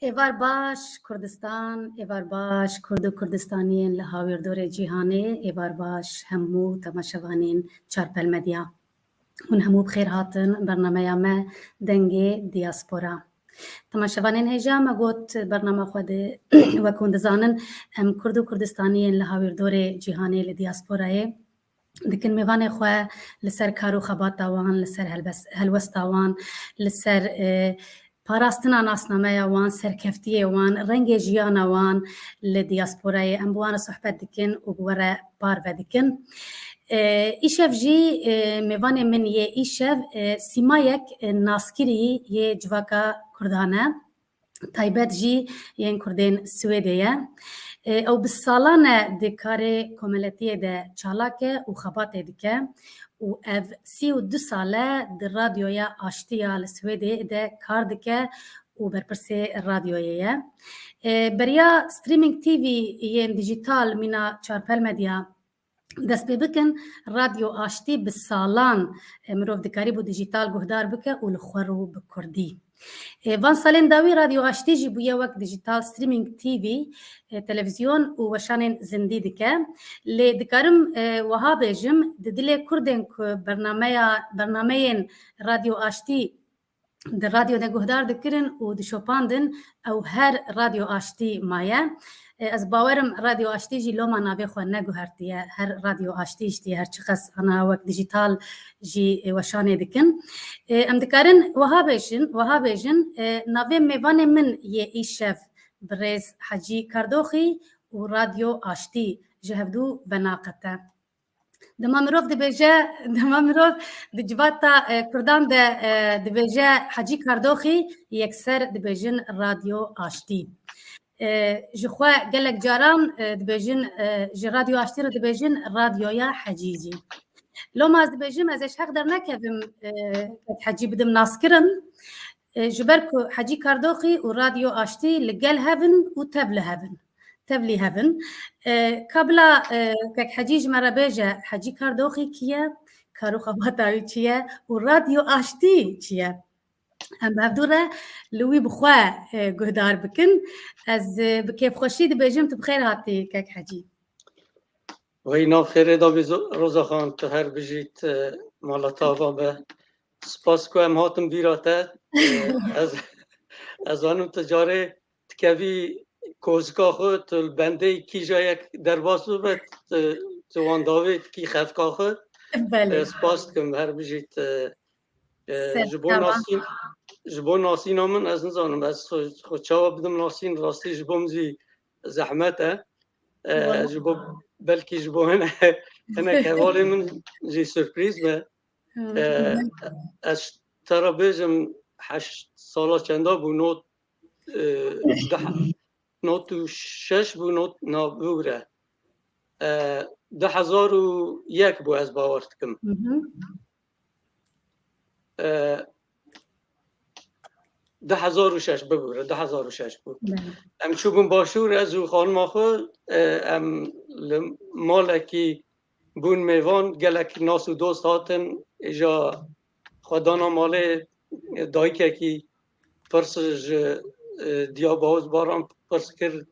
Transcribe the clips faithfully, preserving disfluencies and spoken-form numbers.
Êvar baş Kurdistan, êvar baş Kurd û Kurdistaniyên li hawîrdorê cîhanê, êvar baş hemû temaşevanên Çarpel Medya. Hûn hemû bi xêr hatin bernameya me Dengê Diaspora. Temaşevanên hêja, me got bernama xwe de, wek hûn dizanin, em Kurd û Kurdistaniyên li hawîrdorê cîhanê li diasporayê dikin mêvanê xwe li ser kar û xebata wan, li ser helbes-, helwesta wan, li ser, e, parastina nasnameya wan, serkeftiyê wan, rengê jiyana wan li diasporayê. Em bi wan re sohbet dikin û bi we re parve dikin. E, îşev jî, e, mêvanê min yê îşev, e, sîmayek, e, naskirî yê civaka Kurdan e. Taybet jî yên Kurdên Swêdê ye. E, ew bi salan e di karê komeletiyê de çalak e û xebatê dike û ev sî û du sal e di Radyoya Aştiya li Swêdê de kar dike û berpirsê radyoyê ye. E, beriya streaming T V yên dijital mîna Çarpel Medya dest pê bikin, Radyo Aştî bi salan, e, mirov dikarîbû dijital guhdar bike û li xwe rû bi kurdî. E, van salên dawî Radyo Aştî jî bûye wek dijital streaming T V, e, televîzyon û weşanên zindî dike. Lê dikarim, e, wiha bêjim, di dilê Kurdên ku bernameya, bernameyên Radyo Aştî di radyo de guhdar dikirin û dişopandin, ew her Radyo Aştî maye. E, ez bawerim Radyo Aştî jî loma navê xwe neguhertiye, her Radyo Aştî jî, her çiqas ana wek dijital jî, e, weşanê dikin. E, em dikarin wiha bêjin, wiha bêjin, e, navê mêvanê min yê îşev birêz Hecî Kardoxî û Radyo Aştî ji hevdû venaqete. Dema mirov dibêje, dema mirov di civata, e, Kurdan de, e, dibêje Hecî Kardoxî, yekser dibêjin Radyo Aştî. E, ji xwe gelek caran, e, dibêjin, e, ji Radyo Aştî re dibêjin Radyoya Hecî jî. Loma ez dibêjim, ez ê ji heq dernekevim, e, kek Hecî bidim naskirin. E, ji ber ku Hecî Kardoxî û Radyo Aştî li gel hev in û tevli hev in. Tevlî hev in. E, ka bila, e, kek Hecî ji me re bêje, Hecî Kardoxî kî ye, kar û xebata wî çi ye û Radyo Aştî çi ye? Em bi hevdû re li wî bi xwe, e, guhdar bikin. Ez, e, bi kêfxweşî dibêjim, tu bi xêr hatî kek Hecî. Wey nav xêrê dabî Zo-, Roza Xan, tu her bijît, e, mala te ava be. Spas ku em hatin bîra te. E, ez, ez zanim tu carê dikevî kozika xwe, tu li bendê kîja yek derbas bibe, tu, tu wan davê dikî xefka xwe. Belê. E, spas dikim, her bijît, e, e, Ser ji bo çava. Nasîn-, ji bo nasîna min ez nizanim, ez xwe, xwe çawa bidim nasîn, rastî ji bo min zî zehmet e. E, Wala. Ji bo, belkî ji bo hine, hinek hevalê min jî surprîz be. Hı. E, ez te re bêjim, heşt sala çenda bû, not, e, deh, not û şeş bû, not, na, bibire. E, du hezar û yek bû, ez bawer dikim. Hı hı. E, du hezar û şeş, bibûre, du hezar û şeş bû. Belê. Em çûbûn başûr, ez û xanima xwe, e, em li malekî bûn mêvan, gelek nas û dost hatin, îja xwe dana malê, e, dayikekî pirs ji, e, Diya Bawuz Baran pirs kir,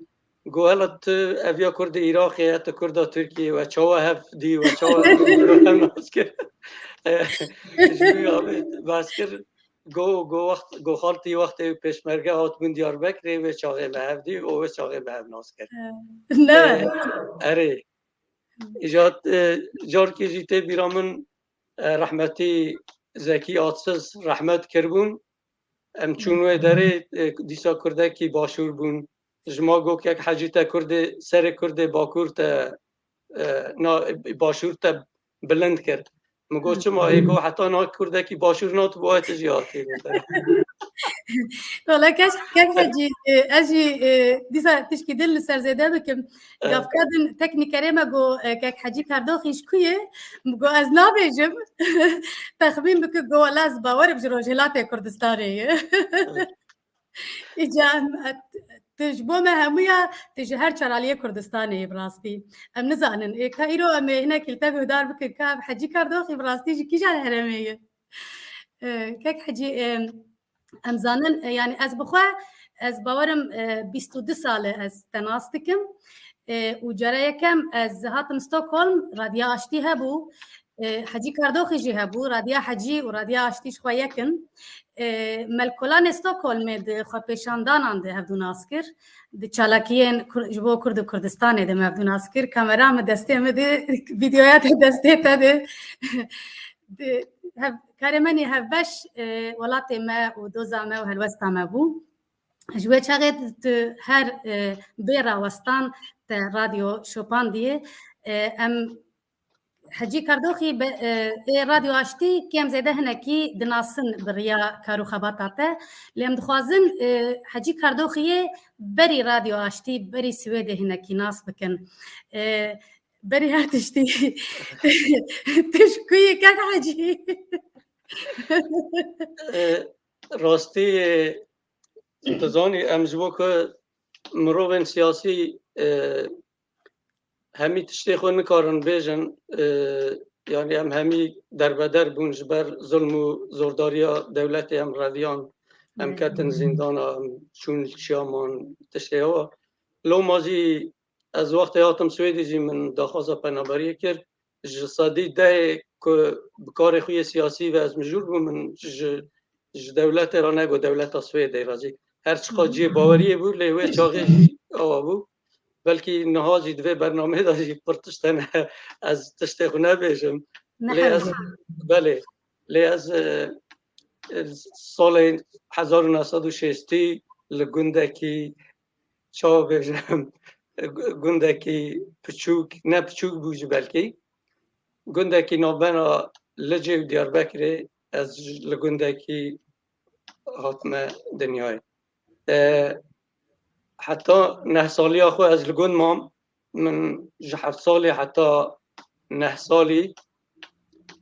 got, "Hela tu ev ya Kurdê Iraqê ye, tu Kurda Tirkiyê, we çawa hev dî, we çawa hev nas kir?" E, ji wî avê behs kir, got, got, wext, got, xaltî wextê pêşmerge hatibûn Diyarbekirê, wê çaxê me hev dî û wê çaxê me hev nas kir. Ne. E, erê. Îja, e, carkê jî tê bîra min, e, rehmetî Zekî Atsiz rehmet kiribûn. Em çûn wê derê, e, dîsa kurdekî başûr bûn. Ji ma got, "Kek Hecî, te Kurdê, serê Kurdê Bakur te, e, na, Başûr te bilind kir." Min got, "Çima?" Ê got, "Heta na kurdekî başûr nat, bi wê tu jî hatî." Wala kes, kes Hecî, e, ez jî, e, dîsa tişkî din li ser zêde bikim. Evet. Gavka din teknîkerê me got, e, kek Hecî Kardoxî ji ku ye? Min got, "Ez nabêjim." Texmîn bike, got, "Wala ez bawerim ji Rojhilatê Kurdistanê ye." Evet. Îca em, e, tu ji bo me hemûya, tu ji her çar aliyê Kurdistanê yî bi rastî. Em nizanin. Ê, ka îro em ê hinekî li te guhdar bikin, ka ev Hecî Kardoxî bi rastî ji kîjan herêmê ye? E, kek Hecî, e, em zanin, e, yanî ez bi xwe, Ez bawerim, e, bîst û du sal e ez te nas dikim. E, û cara yekem ez hatim Stockholm, Radya Aştî hebû. E, Hecî Kardoxî jî hebû. Radya Hecî û Radya Aştî ji xwe yek in. E, me li kolanê Stockholmê di xwepêşandanan de hevdû nas kir. Di çalakiyên Kur-, ji bo Kurd û Kurdistanê de me hevdû nas kir. Kamera min destê min de, vîdeoya te destê te de. Di hev-, karê me nê hevbeş, e, welatê me û doza me û helwesta me bû. Ji wê çaxê tu her, e, bê rawestan te radyo şopandiyê. E, em Hecî Kardoxî be, e, ê Radyo Aştî kêm zêde hinekî dinasin bi riya kar û xebata te. Lê em dixwazin, e, Hecî Kardoxiyê berî Radyo Aştî, berî Swêdê hinekî nas bikin. E, berî her tiştî. Tu ji ku yî kek Hecî? E, rastî, e, tu zanî, em ji bo ku mirovên siyasî, e, hemî tiştê xwe nikarin bêjin, e, yanî em hemî derbeder bûn ji ber zulm û zordariya dewletê, em reviyan, em ketin zîndana, em çûn li çiyaman, tiştê hewa. Loma jî ez wextê hatim Swêdê jî min daxwaza penaberiyê kir. Ji sedî dehê ku bi karê xwe yê siyasî ve ez mijûl bûm, min ji, ji dewletê re ne, got dewleta Swêdê re jî. Her çiqa cihê baweriyê bû, lê wê çaxê jî awa bû. Belkî niha jî di vê bernameyê de jî pir tişt hene, ez tiştê xwe nebêjim. Lê ez, belê, lê ez, e, e, salên hezar û neh sed û şêstî li gundekî, çawa bêjim, gu-, gundekî piçûk, ne piçûk bû jî belkî, gundekî navbena Licê û Diyarbekirê, ez ji, li gundekî hatime dinyayê. E, heta neh saliya xwe ez li gund mam, min ji heft salî heta neh salî,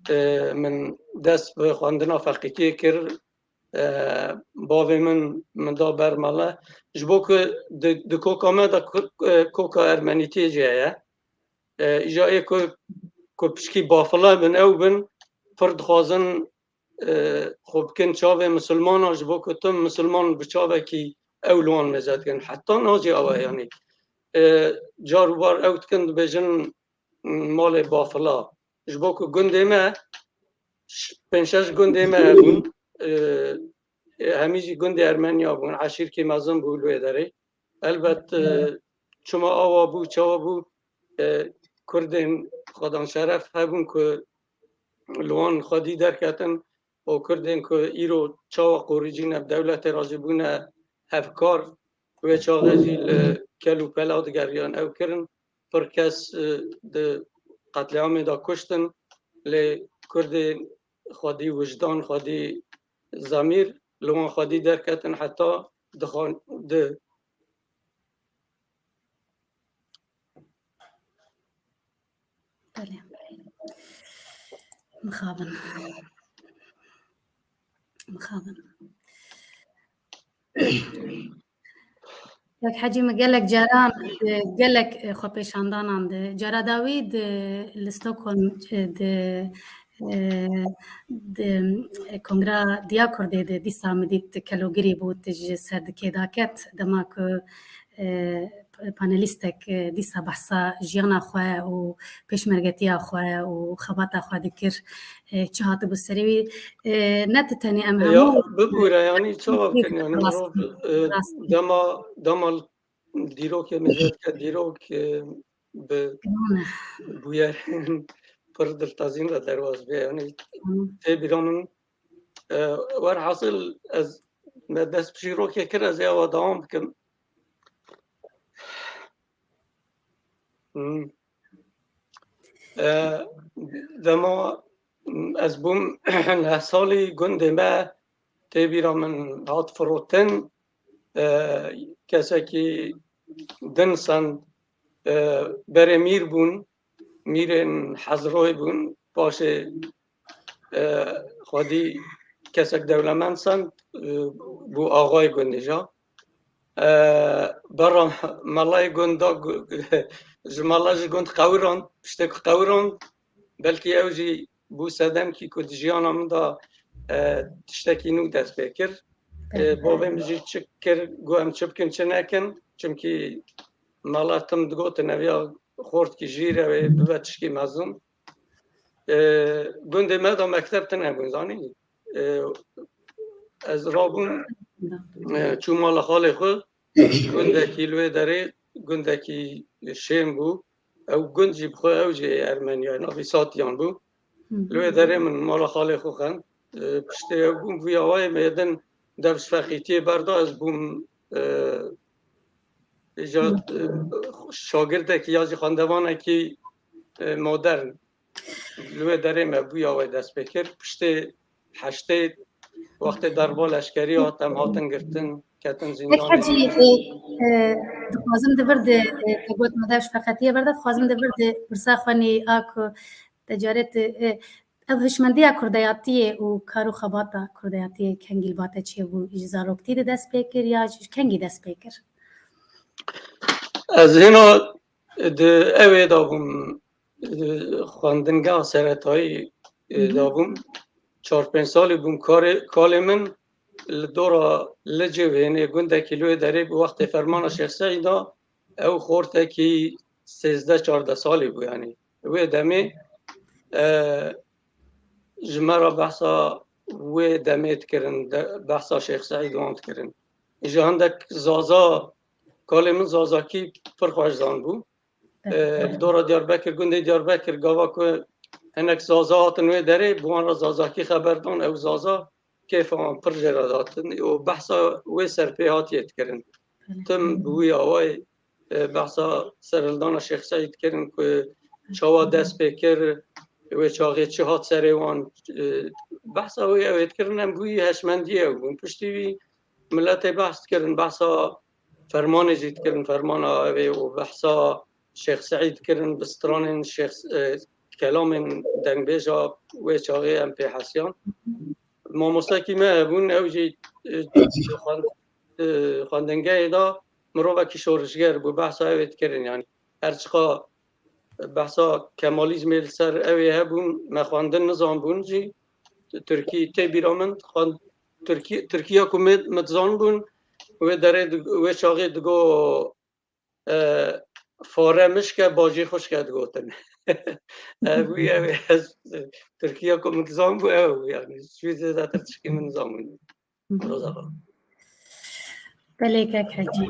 e, min dest bi xwendina feqîtiyê kir. E, bavê min, min da ber mele. Ji bo ku di, di koka me de ku-, e, koka ermenîtiyê jî heye. E, îja ê ku, ku pişkî bafile bin, ew bin, pir dixwazin, e, xwe bikin çavê misilmanan, ji bo ku tim misilman bi çavekî ew li wan mêze dikin. Heta niha jî ew e, yanî. E, car û bar ew dikin, dibêjin malê bafila. Ji bo ku gundê me, ş-, pênc şeş gundê me hebûn. E, e, hemî jî gundê Ermeniya bûn. Eşîrkê mezin bû li wê derê. Elbet, e, çima awa bû, çawa bû, e, Kurdên xwedan şeref hebûn ku li wan xwedî derketin û Kurdên ku îro çawa qorîcî ne, bi dewletê re jî bûne hevkar, wê çaxê jî li kel û pela digeriyan ew kirin. Pir kes, e, di qetlîamê de kuştin, lê Kurdên xwedî wijdan, xwedî zemîr li wan xwedî derketin heta dixan-, di Belê. Mixabin. Mixabin. Kak Hecî, min gelek caran, e, gelek, e, xwepêşandanan de. Cara dawî de li Stockholm, e, de, e, de, e, Kongra Diya Kurdê de dîsa min dît kelogirî bû, tu ji ser dikê daket. Dema ku, e, panelîstek, e, dîsa behsa jiyana xwe û pêşmergetiya xwe û xebata xwe dikir, e, çi hatibû serê wî, e, ne tu tenê, em hemû. Ya, bibûre, yanî çawa bikin, yanî mirov, e, dema, dema dîrokê mêze dike, dîrok, e, bi bûyerên pir diltezîn re derbas bê, yanî tê bîra min, e, werhasil ez me dest bi çîrokê kir, ez ê ewa dewam bikim. Hmm. E, dema ez bûm neh salî, gundê me tê bîra min hat firotin. E, kesekî din send, e, berê mîr bûn, mîrên Hezroyê bûn, paşê, e, xwedî kesek dewlemend send, e, bû axayê gundê ja. E, berra melayê gund da gu-, ji mela ji gund qewirand, tiştek qewirand, belkî ew jî bû sedemkî ku di jiyana min de, e, tiştekî nû dest pê kir. E, bavê min jî çi kir, got em çi bikin, çi nekin. Çimkî mala tim digotin ev ya xortkî jîr e, wê bibe tişkî mezin. E, gundê me de mekteb tune bûn, zanî. E, ez rabûm, e, çûm mala xalê xwe, gundekî li wê derê, gundekî şên bû. Ew gund jî bi xwe ew jî Ermeniya, navî Satiyan bû. Li wê derê min mala xalê xwe xwend. E, piştê ew bûm vî awayê me din dev ji feqîtiyê berda, ez bûm, e, îja, e, şagirdekî ya jî xwendevanekî, e, modern. Li wê derê me bûya wê dest pê kir. Piştê heştê wextê derba leşkerî hat, em hatin girtin, ketin zîndanê. Hecî, e, e, dixwazim di vir de, e, te got me dev ji feqetiyê berda, dixwazim di vir de pirsa xwenî a ku te carê tu, e, ev hişmendiya kurdeyatiyê û kar û xebata kurdeyatiyê kengî li ba te çêbû? Ji zaroktî de dest pê kir ya ji kengî dest pê kir? Ez hêna di ewê de bûm, xwendingeha seretayî, e, Hı hı. de bûm. Çar pênc salî bûm karê, kalê min li dora Licê wênê gundekî li wê derê bi wextê fermana Şêx Seîd de ew xortekî sêzdeh çardeh salî bû, yanî wê demê, e, ji me re behsa wê demê dikirin, de, behsa Şêx Seîd wan dikirin. Ji hindek Zaza, kalê min Zazakî pir xweş zanbû. E, li dora Diyarbekir, gundê Diyarbekir, gava ku hinek Zaza hatin wê derê, bi wan re Zazakî xeber dan, ew Zaza kêfa wan pir jê re dihatin û behsa wê serpê hatiye dikirin. Belê. Tim bi wî awayî, e, behsa serhildana Şêx Seîd dikirin ku çawa dest pê kir, wê çaxê çi hat serê wan, e, behsa wê ew ê dikirin, em bi wî hişmendiyê ew bûn. Piştî wî miletê behs dikirin, behsa fermanê jî dikirin, fermana ev ê û behsa Şêx Seîd dikirin, bi stranên Şêx, e, kelamên dengbêja wê çaxê em pê hesiyan. Mamostekî me hebûn, ew jî, e, xwend-, e, xwendingehê de mirovekî şorişger bû, behsa ew ê dikirin, yanî her çiqa behsa Kemalîzmê li ser ew ê hebûn, me xwendin nizanbûn jî, Tirkî tê bîra min, xwend-, Tirkî-, Tirkiya ku me, me dizanbûn, wê derê di-, wê çaxê digo, e, fare mişke, bajê xuşke digotin. E, wî ew ê ez Tirkiya ku min dizanbû ew, yanî ji wî zêdetir tişkî min nizanbûn. Hı hı. Roza xwe. Belê kek Hecî.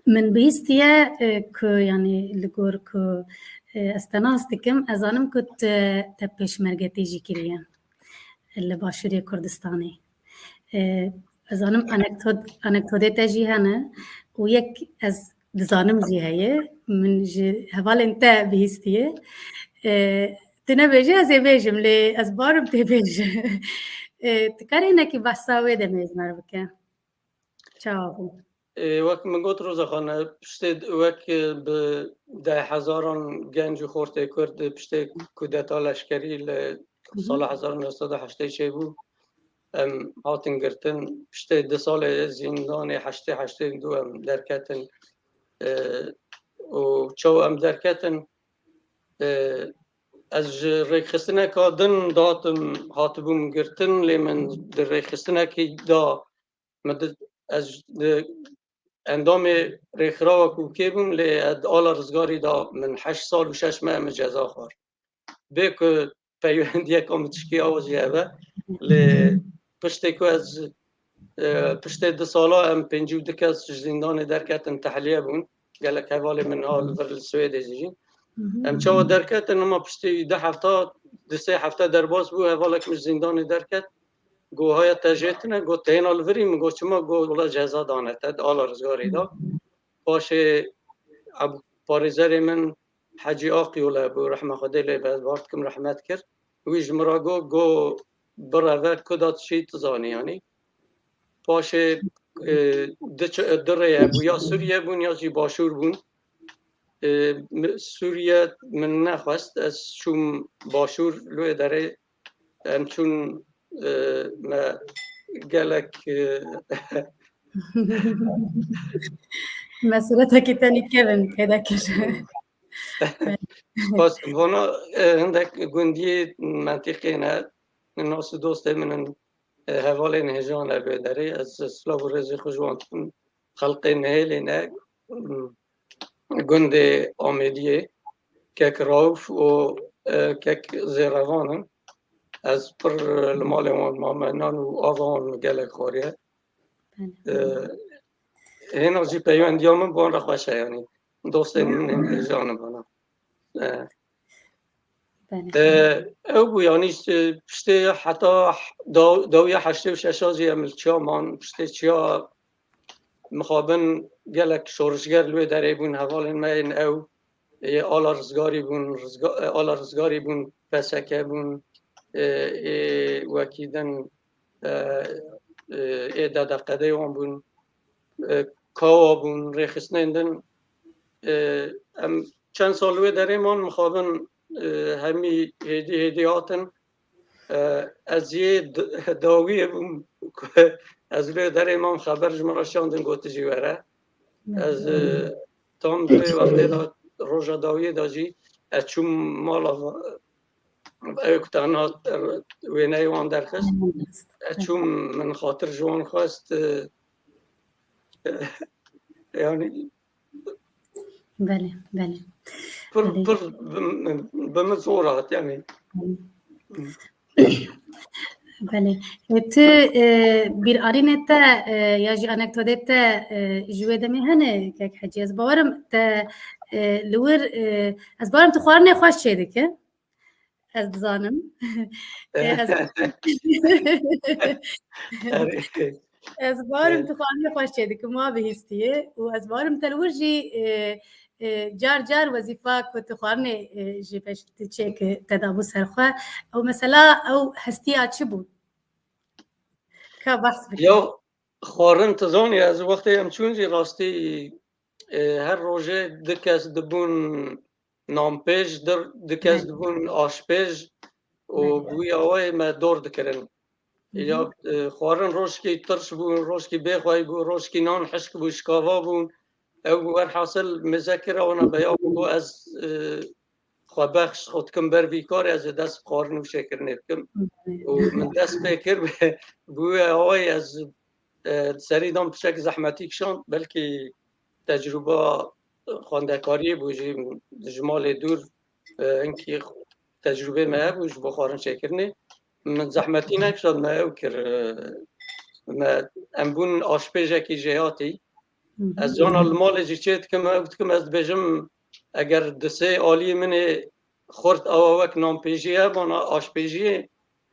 Min bihîstiye, e, ku, yanî li gor ku, e, ez te nas dikim, ez zanim ku te, te pêşmergetî jî kiriye li Başûrê Kurdistanê. E, ez zanim anekdot-, anekdotê te jî hene û yek ez dizanim jî heye, min ji hevalên te bihîstiye. E, tu nebêje ez ê bêjim, lê ez barim tê bêje. E, tu karê hinekî behsa wê demê ji me re bike? Çawa bû? Ê, wek min got, Roza Xan, piştê wek bi deh hezaran genc û xortê Kurd piştê kudeta leşkerî li Hı hı. sala hezar û neh sed û heştê çêbû, em hatin girtin. Piştê du salê zîndanê heştê, heştê û du em derketin. Ê, û çawa em derketin, ê, ez ji rêkxistineka din datim hatibûm girtin, lê min di rêkxistinekî da min di, ez di endamê rêxirawa ku kê bûm, lê di ala rizgarî da min heşt sal û şeş meh min ceza xwar. Bê ku peywendiyeka min tişkî awa jî hebe, lê piştê ku ez, e, piştê du sala em pêncî û du kes ji zîndanê derketin, tehliye bûn. Gelek hevalê min a li vir li Swêdê jî jîn. Hı hı. Em çawa derketin, hema piştî du hefta, du sê hefte derbas bû, hevalek min ji zîndanê derket. Got, haya te jê tune? Got, te hêna li virî? Min got, çima? Got, wela ceza dane te, di ala rizgarî da. Paşê ev parêzerê min Hecî Aqyol hebû, rehma Xwedê lê be, ez bar dikim, rehmet kir. Wî ji min re got, got, bireve, ku da tu çi tu zanî, yanî. Paşê, e, du ç-, du rê hebû, ya Sûriye bûn, ya jî Başûr bûn. E, mi-, Sûriye min nexwest, ez çûm Başûr, li wê derê em çûn, e, me gelek, e, Mesuretekî tenî kevin pêde kir. Spas. Vana, e, hindek gundiyê mentîqê ne, nas û dostê min in. e, hevalên hêja ne bê derê. Ez silav û rêzê xwe ji wan dikim. Xelqê Nihêlê ne, gundê Amêdiyê, kek Rauf û, e, kek Zêrevan in. Ez pir, e, li malê wan mame, nan û ava wan min gelek xwariye. Belê. E, hêna jî peywendiya min bi wan re xweş e, yanî dostên min ên hêja ne bana. E, Belê. E, ew bû, yanî, e, piştê heta daw-, dawiya heştê û şeşa jî em li çiya man, piştê çiya mixabin gelek şorişger li wê derê bûn, hevalên me yên ew, ê Ala Rizgarî bûn, Rizga-, e, Ala Rizgarî bûn, P S K bûn, e, ê wekî din, e, e, ê D D Q D wan bûn, e, Kawa bûn, rêxistinên din, e, em çend sal li wê derê man, mixabin, e, hemî hêdî hêdî hatin. E, ez yê d-, dawiyê bûm ku ez li wê derê mam, xeber ji min re şandin, got tu jî were. Ez, e, tam di wê wextê de, roja dawiyê de jî ez çûm mala va-, ew ku tena wêneyê wan derxist. Ez çûm, min xatir ji wan xwest, e, yanî Belê, belê. Pir, Belê. pir bi, bi min zor hat, yanî. Belê. Belê. E, tu, e, bîralînê te, e, ya jî anekdotê te, e, ji wê demê hene, kek Hecî? Ez bawerim te, e, li wir, e, ez bawerim tu xwarinê xweş çêdike. Ez dizanim. E, ez, Erê. ez barim Erê. tu xwarinê xweş çêdikim, wa bihîstiye û ez barim te li wir jî, e, e, car car wezîfa ku tu xwarinê, e, jê pêş diçê ki te dabû ser xwe. Ew mesela, ew hestiya çi bû? Ka behs bike. Ya, xwarin, tu zanî, ez wextê em çûn jî rastî, e, her rojê du kes dibûn nanpêj, dir-, du kes Belê. dibûn aşpêj û Belê. bi wî awayê me dor dikirin. Hı hı. Ya, e, xwarin rojkî tirş bû, rojkî bêxweyî bû, rojkî nan hişk bû, şikava bûn. Ew werhasil mêze kir, ewana beya bû ku ez, e, xwebexş xwe dikim ber vî karê, ez ê dest bi xwarin û şêkirinê bikim. Hı hı. Û min dest pê kir, bi wê awayê ez, e, serî dan piçek zehmetî kişand, belkî tecrûba xwendekariyê bû jî, ji malê dûr, e, hinkî tecrûbê me hebû ji bo xwarin çêkirinê. Min zehmetî nekişand, me ew kir, e, me, em bûn aşpêjekî jêhatî. Hı hı. Ez zana li malê jî çê dikim, ew dikim, ez dibêjim, eger di sê aliyê min ê xurt awa wek nanpêjiyê hebana aşpêjiyê,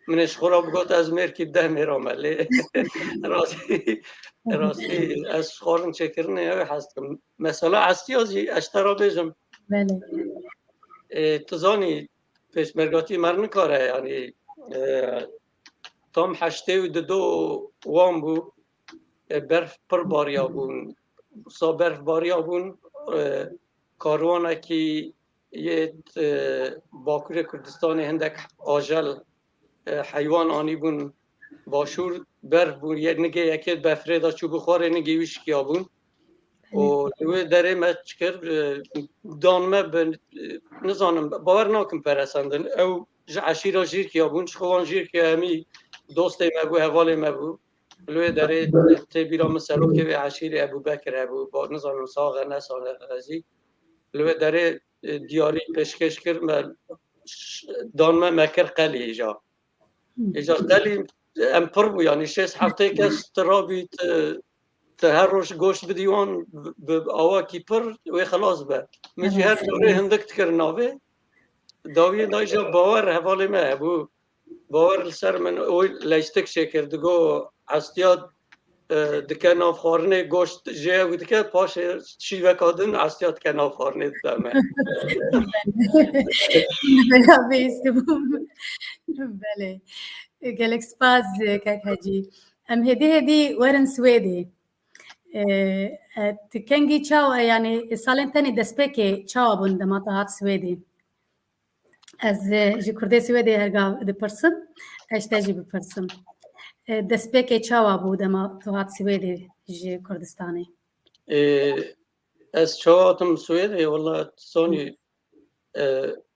min ê ji xwe re bigot, ez mêrkî deh mêra me lê. Rastî, rastî, ez ji xwarin çêkirinê ew ê hez dikim. Mesela hestiya jî ez ji te re bêjim. Belê. Ê, tu zanî, pêşmergatî mer nikare, yanî, e, tam heştê û du do wan bû, e, berf pir bariya bûn. Sa berf bariya bûn, e, karwanekî yê, e, Bakurê Kurdistanê hindek ajel, e, heywan anîbûn başûr, berf bûn, ye-, nigê yekê berfirê de çûbû xwarê, nigê wî şikiyabûn. Û li wê derê me çi kir, e, dan me bi, e, nizanim, bawer nakim peresendin. Ew ji eşîra Jîrkiya bûn, ji xwe wan Jîrkiya hemî dostê me bû, hevalê me bû. Li wê derê tê bîra min serokê wê eşîrê Ebû Bekir hebû, ba nizanim sax e, ne sax e, ez jî. Li wê derê, e, diyarî pêşkêş kir, me ş-, dan me, me kir qelî îja. Îja qelî em pir bû, yanî şêst heftê kes tu rabî, tu, tu her roj goşt bidî wan bi, bi awakî pir, wê xelas be. Min jî her Xelas. Carê hindik dikir navê. Dawiyê da îja bawer hevalê me hebû. Bawer li ser min, oy leyştik çêkir, digo hestiya, e, dike nav xwarinê, goşt jê ew dike, paşê şîveka din hestiya dike nav xwarinê dide me. Bela bihîstibûm. Belê. Gelek spas, kek Hecî. Em hêdî hêdî werin Swêdê. E, e, tu kengî çawa, yanî salên tenê destpêkê çawa bûn dema tu hat Swêdê? Ez, e, ji Kurdê Swêdê her gav dipirsim, ez ji te jî bipirsim. E, destpêkê çawa bû dema tu hat Swêdê ji Kurdistanê? E, ez çawa hatim Swêdê? Wela, tu zanî, e,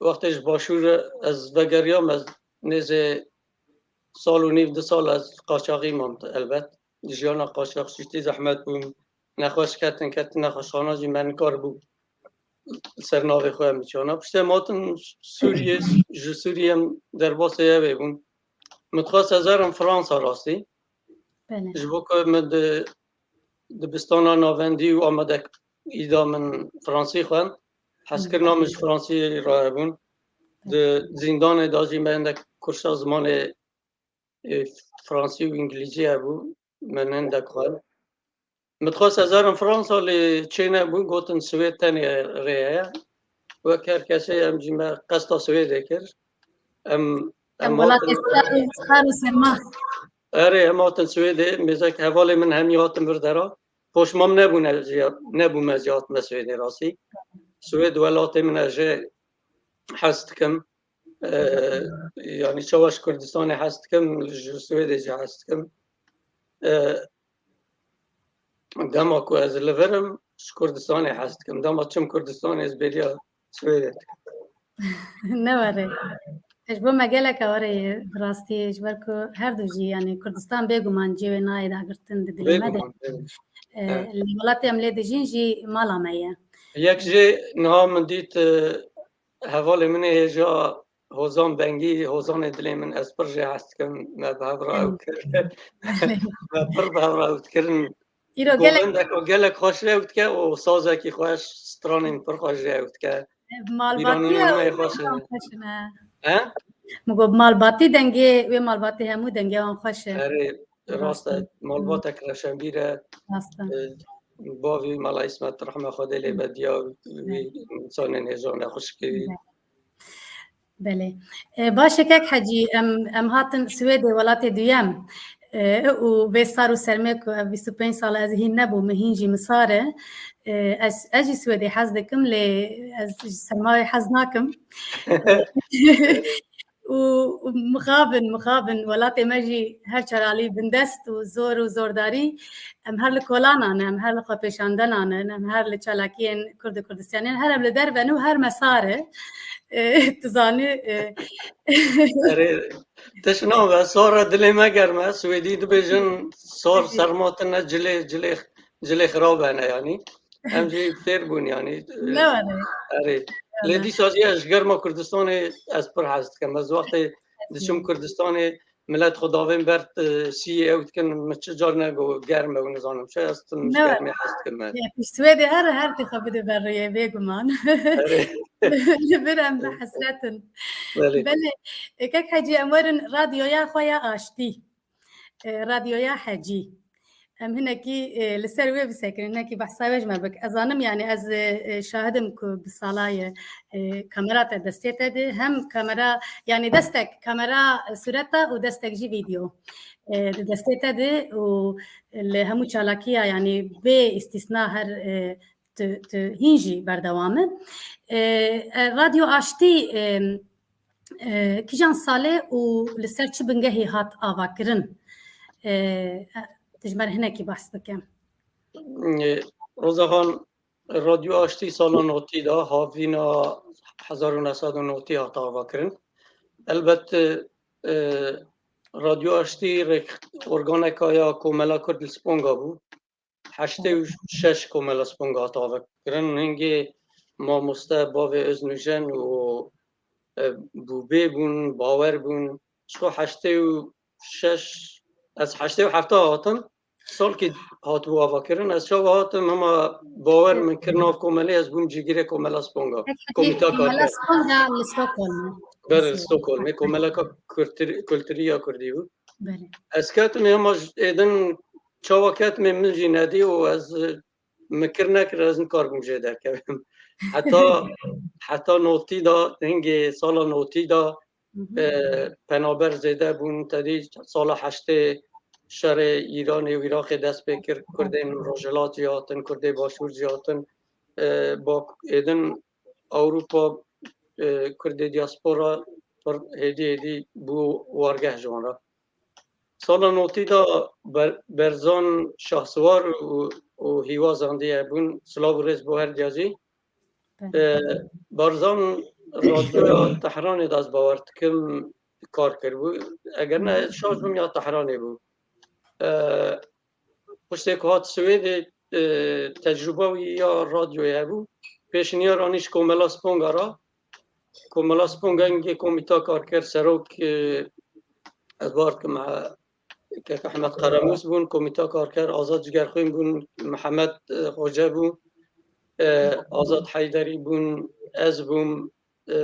wextê ji başûr ez vegeriyam, ez nêzê sal û nîv, du sal ez qaçaxî mam elbet. Jiyana qaçaxçîtî zehmet bû. Nexweş ketin, ketin nexweşxana jî me nikaribû li ser navê xwe em biçana. Piştê em hatin Sûriyê, ji Sûriyê em derbasê evê bûn. Min dixwest ez herim Fransa rastî. Belê. Ji bo ku min di dibistana navendî û amadekî de min fransî xwend. Hezkirina min ji fransî re hebûn. Di zîndanê de jî me hindek kursa zimanê, e, fransî û îngilîzî hebû. Min hindek xwend. Min dixwest ez herim Fransa, lê çênebû, gotin Swêd tenê rê heye. Wek her kesê em jî me qesta Swêdê kir. Em, em Em welatê hatin ser û, ser û serma. Erê, em hatin Swêdê, mêzek hevalê min hemî hatin vir dera. Poşmam nebûne ziya-, nebûme ziya hatime Swêdê rastî. Swêd welatê min e, jê hez dikim. E, yanî çawa ji Kurdistanê hez dikim, ji Swêdê jî hez dikim. E, dema ku ez li vir im, ji Kurdistanê hez dikim. Dema çim Kurdistanê, ez bêriya Swêdê dikim. Ne were. Ji bo me gelek were ye, bi rastî, ji ber ku her du jî, yanî Kurdistan bêguman cihê wê nayê dagirtin di dilê me de. Bêguman, bêguman. E, Evet. Li welatê em lê dijîn jî mala me ye. Yek jê niha min dît, e, hevalê min ê hêja Hozan Bengî, Hozanê dilê min, ez pir jê hez dikim, me bi hev re ew kir. Me pir bi hev re ew dikirin. Îro gelek Govendek, gelek xweş jê ew dike û sazekî xweş, stranên pir xweş jê ew dike. Malbatî Bîranînê me xweş e. Xweş in, he. He? Min got malbatî dengê, wê malbatî hemû dengê wan xweş e. Erê, rast e. Rast e. Malbatek reşenbîr e. Rast e. E, bavî Mela Îsmet rehma Xwedê lê be diya wî, insanên hêjan e, xwişkê wî. Belê. E, baş e kek Hecî, em, em hatin Swêdê, welatê duyem. E, û vê sar û sermê ku ev bîst û pênc sal e ez hîn nebûm, hîn jî min sar e. E, ez, ez jî Swêdê hez dikim, lê ez ji sermayê hez nakim. Û, û mixabin, mixabin, welatê me jî her çaralî bindest û zor û zordarî, em her li kolanan in, em her li xwepêşandenan in, em her li çalakiyên Kurd û Kurdistanê in, her em li derve ne û her me sar e. E, tu zanî, e, Erê, tişt nabe, sar e, dilê me germ e, Swêdî dibêjin, sar serma tune, cilê, cilê, cilê xirab hene, yanî. Em jî fêr bûn, yanî. Ne were. Erê. Lê dîsa jî ez ji germa Kurdistanê ez pir hez dikim. Ez wextê diçim Kurdistanê, milet xwe davên ber, e, siyê ew dikin, min çi car nego germ e û nizanim çi, ez tim ji Ne germê hez dikim. Yê, pişt Swêdê her, her tê xwe bide ber rûyê, bêguman. Erê. Li vir em bi hesret in. Belê. Belê, e, kek Hecî, em werin radyoya xwe ya aştî. E, radyoya Hecî. Em hinekî, e, li ser wê bisekirin, hinekî behsa wê ji me bik. Ez zanim, yanî ez, e, e, şahidim ku bi sala ye, e, kamera te destê te de, hem kamera, yanî destek kamera, e, sureta û destek jî vîdeo, e, di destê te de û li hemû çalakiya, yanî bê îstîsna her, e, tu, tu hîn jî berdewam e. E, e, Radyo Aştî, e, e, kîjan salê û li ser çi bingehî hat avakirin? E, e, tu ji me re hinekî behs bike. E, Roza Xan, Radyo Aştî sala notî de, havîna hezar û neh sed û notî hat avakirin. Elbet, e, Radyo Aştî rêk organeka ya Komela Kurd li Sponga bû. Heştê û şeş Komela Sponga hat avakirin. Hingê mamoste bavê Öznûjen û, e, Bûbê bûn, Bawer bûn. Ji xwe heştê û şeş, ez heştê û heft hatim. Salkî hatibû avakirin. Ez çawa hatim, hema Bawer min kir nav komelê, ez bûm cîgirê Komela Sponga. Peki, Komîta Komela Karker. Sponga li Stockholm. Ber Stockholmê, Komela Kultur-, Kulturî ya Kurdî bû. Belê. Ez ketim, hema êdin çawa ketim, min jî nedî û ez, e, min kir nekir, ez nikaribûm jê derkevim. Heta, heta notî da, hingê sala notî da, Hı hı. e, penaber zêde bûn. Tedî sala heştê şerê Îranê û Iraqê dest pê kir. Kurdên Rojhilat jî hatin, Kurdê Başûr jî hatin. E, bak, êdin Ewropa, e, Kurdê diaspora pir hêdî hêdî bû wargeh ji wan re. Sala notî de Ber-, Berzan Şahsiwar û, û Hîwa Zandiye bûn. Silav û rêz bo her diya jî. Belê. E, Barzan radyoya Tehranê de ez bawer dikim, kar kiribû. Eger ne şaş bûm ya Tehranê bû. E, Piştê ku hat Swêdê, e, tecrûba wî ya radyoyê hebû. Pêşniyar anî ji Komela Sponga re. Komela Sponga hingê Komîta Karker serok, e, ez bar dikim, e, kek Ehmed Qeremus bûn, Komîta Karker, Azad Cigerxwîn bûn, Mihemed, e, Xoce bû, e, Azad Heyderî bûn, ez bûm, e,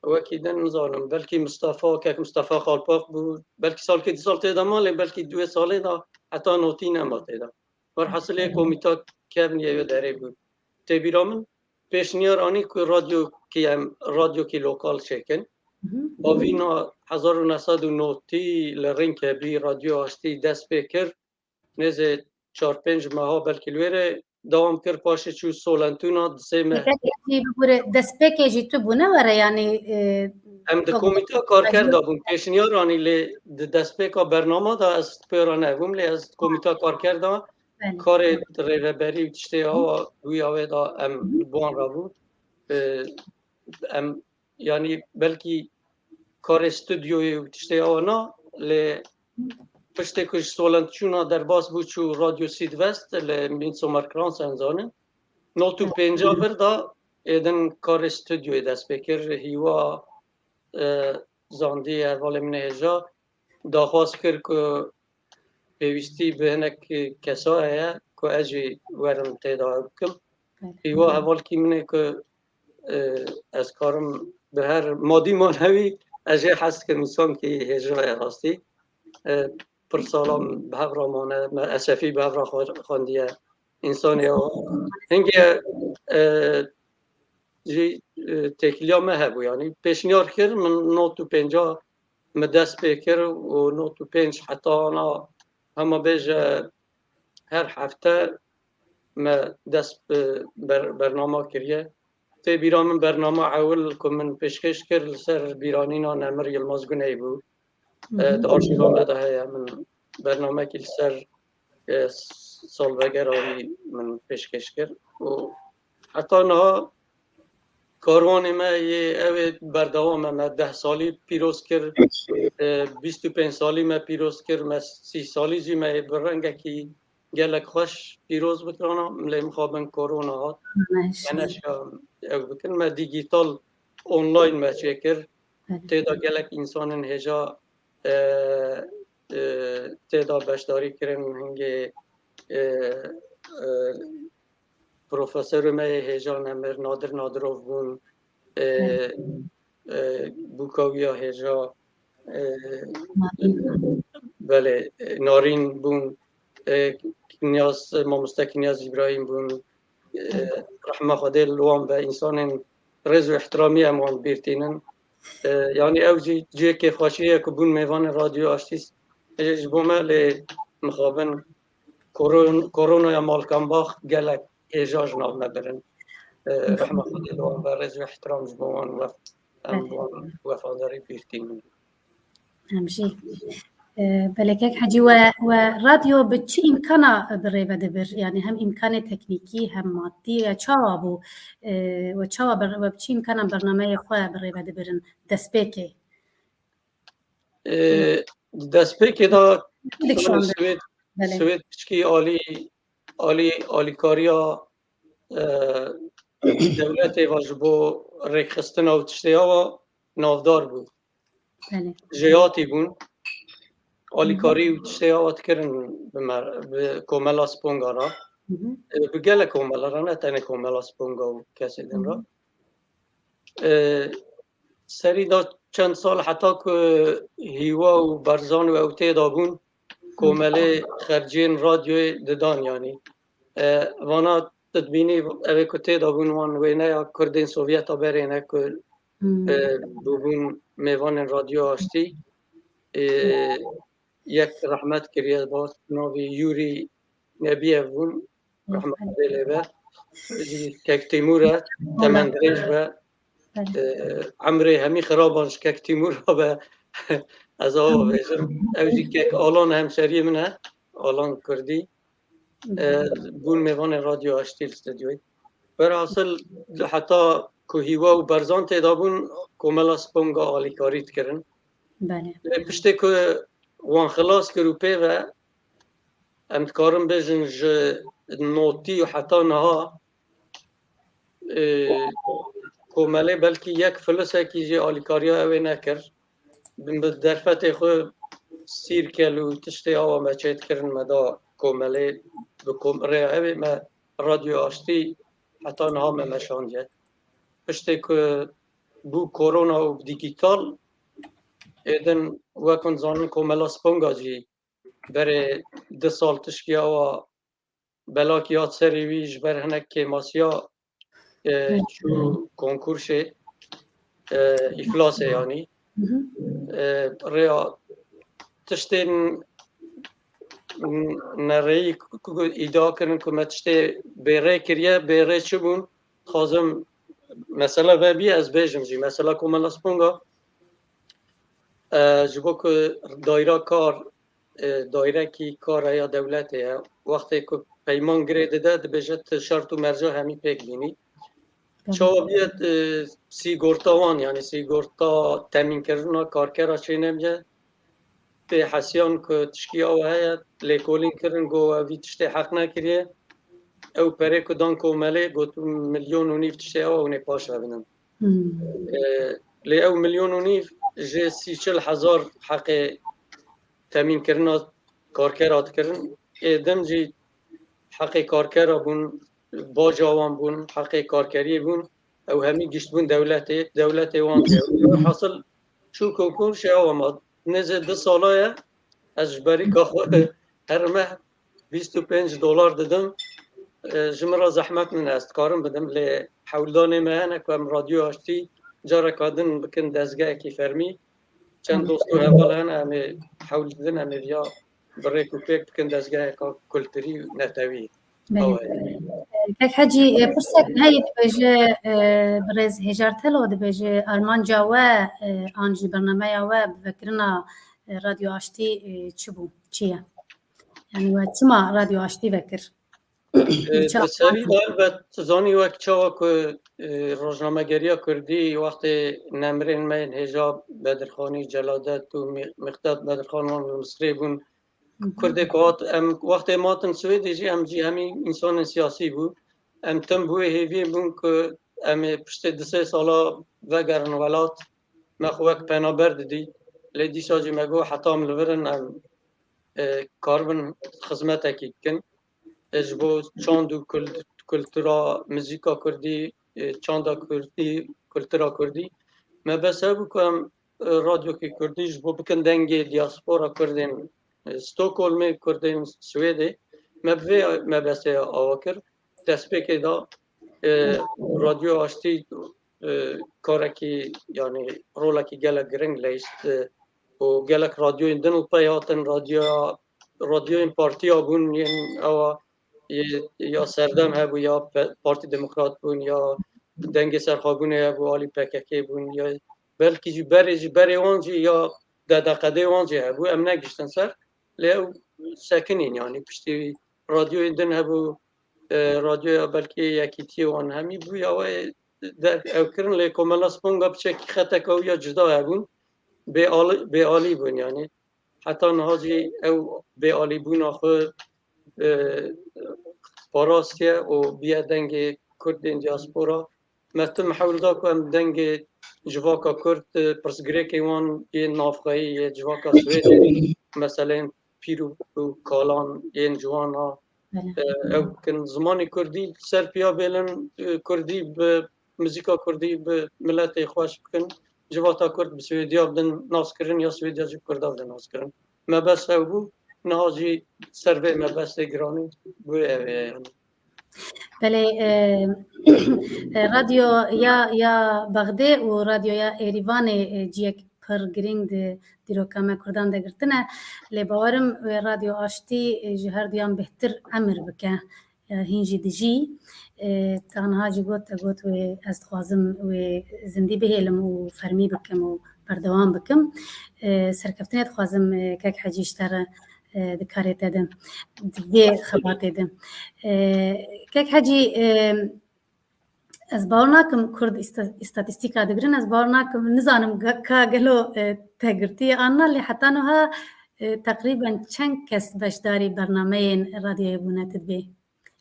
wekî din nizanim, belkî Mistefa, kek Mistefa Xalpak bû, belkî salkê du sal tê de ma, lê belkî duê salê de heta notî nema tê de. Werhasilê komîta kevnî ye derê bû. Tê bîra min, pêşniyar anî ku radyokî em, radyokî lokal çêkin. Bavîna hezar û neh sed û notî li Rinkebî Radyo Aştî dest pê kir. Nêzê çar pênc meha belkî li wê re dewam kir, paşê çû Solentûna di sê meh. Peki, bibûre, destpêkê jî tu bûne were, yanî, e, Em di komîta karker de bûn. Pêşniyar anî lê di destpêka bernama de ez pê re nebûm, lê ez di komîta karker de Belê. karê rêveberî û tiştê awa wî awê de em bi wan re bû. E, em, yanî belkî karê studyoyê û tiştê awa na, lê piştê ku ji Solent çûna derbas bû, çû Radyo Sîdvest li Midsomerkranz, em zanin. Not û pênca vir de êdin karê studyoyê dest pê kir. Hîwa, e, zandî, hevalê min ê hêja daxwaz kir ku pêwîstî bi hinek kesa heye ku ez jî werim tê de ew bikim. Hîwa hevalkî min ê ku, e, ez karim bi her madî manewî ez jê hez dikim, însankî hêja ye rastî. E, pir sala min bi hev re mane, me Esefî bi hev re xwe-, xwendiye. Însanê hingê, e, jî, e, têkiliya me hebû, yanî pêşniyar kir, min not û pênca me dest pê kir û not û pênc heta ana hema bêje her hefte me dest bi ber-, bernama kiriye. Tê bîra min bernama ewil ku min pêşkêş kir li ser bîranîna Nemir Yilmaz Guney bû. E, di arşîva me de heye. Min bernamekî li ser, e, salvegera wî min pêşkêş kir û heta niha karwanê me yê ew ê berdewam e. Me deh salî pîroz kir, e, bîst û pênc salî me pîroz kir, me sî salî jî me yê bi rengekî gelek xweş pîroz bikirana, lê mixabin korona hat. Me neşiya ew bikin. Me dîgîtal online me çêkir. Tê de gelek însanên hêja, e, e, tê de beşdarî kirin. Hingê, e, e, profesorê me yê hêja Nemir, Nadir Nadirov bûn, e, e, bûka wî ya hêja, e, belê, e, Narîn bûn, e, Kinyaz, mamoste Kinyaz Îbrahîm bûn, e, rehma Xwedê li wan be, însanên rêz û îhtiramî em wan bîr tînin. E, yanî ew jî cihê kêfxweşiyê ye ku bûn mêvanên Radyo Aştî, e, ji bo me lê mixabin koron-, koronaya Malkambax gelek hêja ji nav me birin. E, rehma Xwedê li wan be, rêz û îhtiram ji bo wan wef-, em bi wan wefadarî bîr tînin. Em jî, e, belê kek Hecî, we, we radyo bi çi îmkana bi rê ve dibir? Yanî hem îmkanê teknîkî hem maddî ya çawa bû? E, we çawa ber-, we bi çi îmkana bernameyê xwe bi rê ve dibirin destpêkê? E, destpêkê de Dik şu anda. Swêd, Belê. Swêd piçkî alî, alî, alîkariya, e, dewletê ve ji bo rêkxistina û tiştê awa navdar bû. Belê. Jêhatî bûn. Alîkarî û tiştê awa dikirin bi mer-, bi komela Sponga re. Hı hı. E, bi gelek komela re, ne tenê komela Sponga û kesê din re. Hı hı. E, serî da çend sal heta ku Hîwa û Barzan û ew tê de bûn, komelê xerciyên radyoyê didan, yanî. E, vana tu dibînî ev ê ku tê de bûn wan wêneya Kurdên Sovyeta berê ne ku, Hmm. e, bûbûn mêvanên Radyo Aştî. E, yek rehmet kiriye, bas navî Yûrî Nebîyev bûn. Rehmet Xwedê lê be. Jî kek Tîmûr e, Wala. Temen dirêj be. Belê. E, emrê hemî xiraban ji kek Tîmûr be. Ez ava bêjim. Ew jî kek Alan hemşeriyê min e. Alan Kurdî. E, bûn mêvanê Radyo Aştî li stûdyoyê. Berhasil heta ku hîwa û berzan tê de bûn, Komela Sponga alîkarî dikirin. Belê. Lê piştê ku wan xilas kir û pê ve, em dikarin bêjin ji notî û heta niha, e, komelê belkî yek filisekî jî alîkariya ew ê nekir. Bi, bi derfetê xwe sîrkel û tiştê awa me çêdikirin, me da komelê, bi kom-, rêya ew ê me Radyo Aştî heta niha me meşandiye. Piştê ku bû korona û dîgîtal, êdin wek hûn zanin Komela Sponga jî berê du sal tişkî awa belakî hat serê wî ji ber hinek kêmasiya, e, Evet. çû konkursê, e, îflasê yanî. Hı hı. E, rêya tiştên nereyî ku, ku îdia kirin ku me tiştê bêrê kiriye, bêrê çi bûn? Dixwazim mesela vebiye ez bêjim jî. Mesela Komela Sponga, e, ji bo ku daîra kar, e, daîrekî kara ya dewletê ye. Wextê ku peyman girê dide, dibêje tu şert û merca hemî pêk bînî. Tamam. Çawa bûye, e, sîgorta wan, yanî sîgorta temînkirina karkera çênebiye. Pê hesiyan ku tişkî ew heye, lêkolîn kirin, got, "We vî tiştê heq nekiriye." Ew perê ku dan komelê, got, "Milyon û nîv tiştê ew, hûn ê paş ve bidin." Hmm. E, lê ew milyon û nîv ji sî çil hezar heqê temînkirina karkera dikirin. Ê din jî heqê karkera bûn, baca wan bûn, heqê karkeriyê bûn. Ew hemî giştbûn dewletê, dewletê wan jî. Hasil çû konkursê ew ma nêzê du sala ye. Ez ji berîka xwe her meh bîst û pênc dolar didim. E, ji min re zehmet min, ez dikarim bidim, lê hewldanê me hene ku em Radyo Aştî careka din bikin dezgehekî fermî. Çend dost û heval hene, em ê hewl didin, em ê viya bi rêk û pêk bikin dezgeheka kulturî û netewî. Belê. Awa ye. Kek Hecî, e, pirsek heye dibêje, e, birêz Hêjar Telo dibêje, armanca we, e, an jî bernameya we bi vekirina, e, Radyo Aştî, e, çi bû, çi ye? Yani we çima Radyo Aştî vekir? E, Çawa? Bi serî de elbet tu zanî wek çawa ku, e, rojnamegeriya kurdî wextê nemirên me yên hêja Bedirxanî, Celadet û Mi-, Miqdad Bedirxan wan li Misrê bûn. Hı hı. Kurdê ku hat, em wextê em hatin Swêdê jî em jî hemî însanên siyasî bû. Em tim bi wê hêviyê bûn ku em ê piştê du sê sala vegerin welat, me xwe wek penaber didî. Lê dîsa jî me got heta em li vir in, em, e, karibin xizmetekî bikin. E, ji bo çand û kul-, kultura, muzîka kurdî, e, çanda kurdî, kultura kurdî. Me bes hebû ku em, e, radyokê kurdî ji bo bikin dengê diaspora kurdên, e, Stockholmê, kurdên Swêdê. Me bi vê mebestê awa kir. Destpêkê de, e, Radyo Aştî, e, karekî, yanî rolekî gelek giring leyst, e, û gelek radyoyên din li pey hatin, radyoya, radyoyên partiya bûn, yên ewa, yê, ya Serdem hebû, ya pe-, Partî Demokrat bûn, ya Dengê Serxwebûnê hebû, alî P K K bûn, ya belkî jî berê, jî berê wan jî ya D D Q D wan jî hebû, em negiştin ser, lê ew sekinîn, yanî piştî radyoyên din hebû, e, radyoya belkî Yekîtiyê wan hemî bû, ya we der-, ew kirin, lê Komela Sponga piçekî xeteka wî ya cida hebûn, bêalî, bêalî bûn, yanî heta niha jî ew bêalîbûna xwe, e, parastiye û biye dengê Kurdên diaspora. Me tim hewl da ku em dengê civaka Kurd, e, pirsgirêkê wan yên navxweyî yê civaka Swêdê, meseleyên pîr û, û kalan yên ciwana, Belê. e, ew bikin. Zimanê Kurdî ser piya bêlin, e, Kurdî bi muzîka Kurdî bi miletê xweş bikin. Civata Kurd bi Swêdiya bidin naskirin ya Swêdiya jî bi Kurda bidin naskirin. Mebest ew bû, niha jî ser vê mebestê giranî bû ev ê, yanî. Belê, e, e, radyo ya, ya Bexdê û radyo ya Êrîvanê, e, ciyek pir girîng di dîroka me Kurdan de girtine. Lê bawerim wê Radyo Aştî, e, ji her duyan bêhtir emir bike. E, hîn jî dijî. E, te niha jî got, te got wê ez dixwazim wê zindî bihêlim û fermî bikim û berdewam bikim. E, serkeftinê dixwazim, e, kek Hecî ji te re, e, di karê te de, di vê xebatê de. E, kek Hecî, e, Ez bawer nakim Kurd îsta-, îstatîstîka digirin, ez bawer nakim, nizanim ge-, ka gelo, e, te girtiye an na, lê heta niha, e, teqrîben çend kes beşdarî bernameyên radyoyê bûne, tu dibê?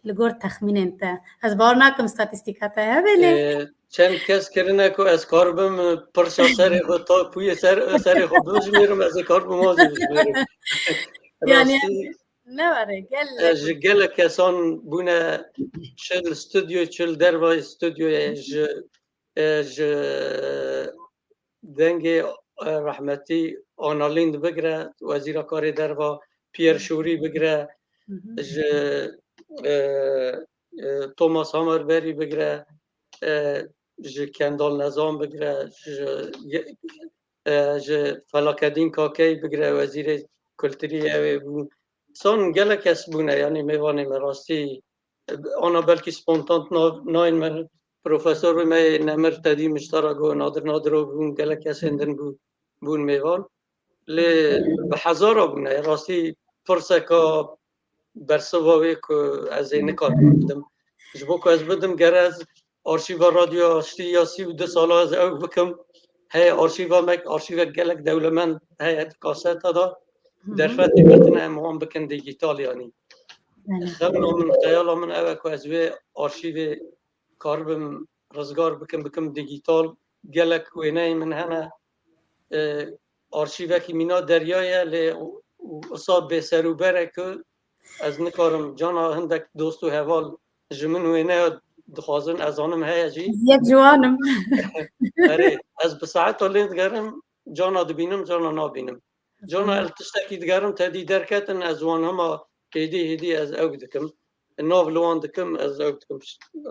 Li gor texmînên te. Ez bawer nakim statîstîka te hebe lê. E, çend kes kirine ku ez karibim, e, pirsa serê xwe ta pûyê ser, serê xwe bijimêrim, ez ê karibim wazê bijimêrim. Yani, rastî, ne were, gelek. E, ji gelek kesan bûne, çi li stûdyo, çi li dervayê stûdyoyê, ji, e, ji dengê, e, rehmetî Ana Lindh bigire, Wezîra Karê Derva, Pierre Schori bigire, Hı hı. ji, e, e, Thomas Hammerberry bigire, e, ji Kendal Nezan bigire, ji, e, ji Felakedîn Kakey bigire, Wezîrê Kulturî ew ê bû. Son gelek kes bûne, yanî mêvanê me rastî, ana belkî spontan na-, nayên me, profesorê me yê nemir Tedî Miştara got, Nadir Nadirov bûn, gelek kesên din bû, bûn mêvan. Lê bi hezara bûne, rastî pirseka bersiva wê ku ez ê nikarim bidim. Ji bo ku ez bidim, ger ez arşîva Radyoya Aştî ya sî û du sala ez ew bikim, heye arşîva me, arşîvek gelek dewlemend heye di kaseta de. Hı hı. Derfetê me tine em wan bikin dîgîtal yanî. Belê. Xemla min, xeyala min ew e ku ez wê arşîvê karibim rizgar bikim, bikim dîgîtal. Gelek wêneyên min hene. E, arşîvekî mîna derya ye, lê û, û wisa bêserûber e ku ez nikarim. Cana hindek dost û heval ji min wêneya dixwazin, ez zanim heye jî. Yek ji wan im. Erê, ez bi saeta lê digerim, cana dibînim, cana nabînim. Cana ez tiştekî digerim, tedî derketin, ez wan hema hêdî hêdî ez ew dikim. Nav li wan dikim, ez ew dikim.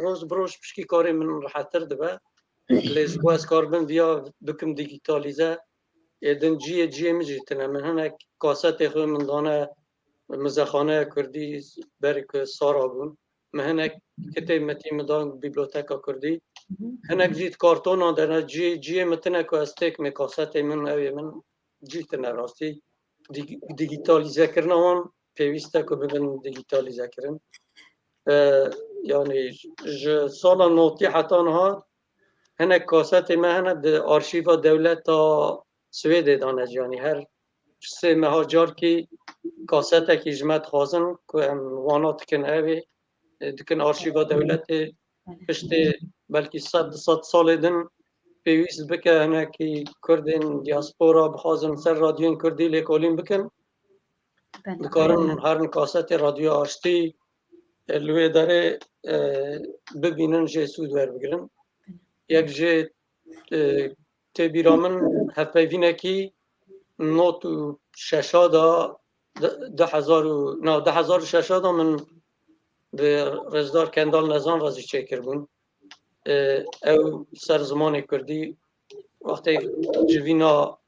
Roj bi roj pişkî karê min rehettir dibe. Lê ji bo ez karibim viya bikim dîgîtalîze, ê din cihê, cihê min jî tine. Min hinek kasetê xwe min dane Muzexaneya Kurdî, berê ku Sara bûn. Min hinek kitêb metî min dan Biblioteka Kurdî. Hı hı. Hinek jî di kartonan de ne, cihê, cihê min tine ku ez têk me kasetê min, ew ê min cî tine rastî. Dîg-, dîgîtalîzekirina wan pêwîst e ku bibin dîgîtalîzekirin. E, yanî ji sala notî heta niha hinek kasetê me hene di arşîva dewleta Swêdê de ne, yanî her sê meha carkî kasetekî ji me dixwazin ku em wana dikin ev ê, e, dikin arşîva dewletê. Piştê belkî sed, du sed salê din pêwîst bike hinekî Kurdên diaspora bixwazin ser radyoyên Kurdî lêkolîn bikin. Belê. Dikarin herin kasetê Radyoya Aştî, e, li wê derê, e, bibînin, jê sûd werbigirin. Belê. Yek jê, e, tê bîra min hevpeyvînekî nod û şeşa da, du hezar û, na, du hezar û şeşa da min bi Rêzdar Kendal Nezan re jî çêkiribûn. E, ew ser zimanê Kurdî, wextê civîna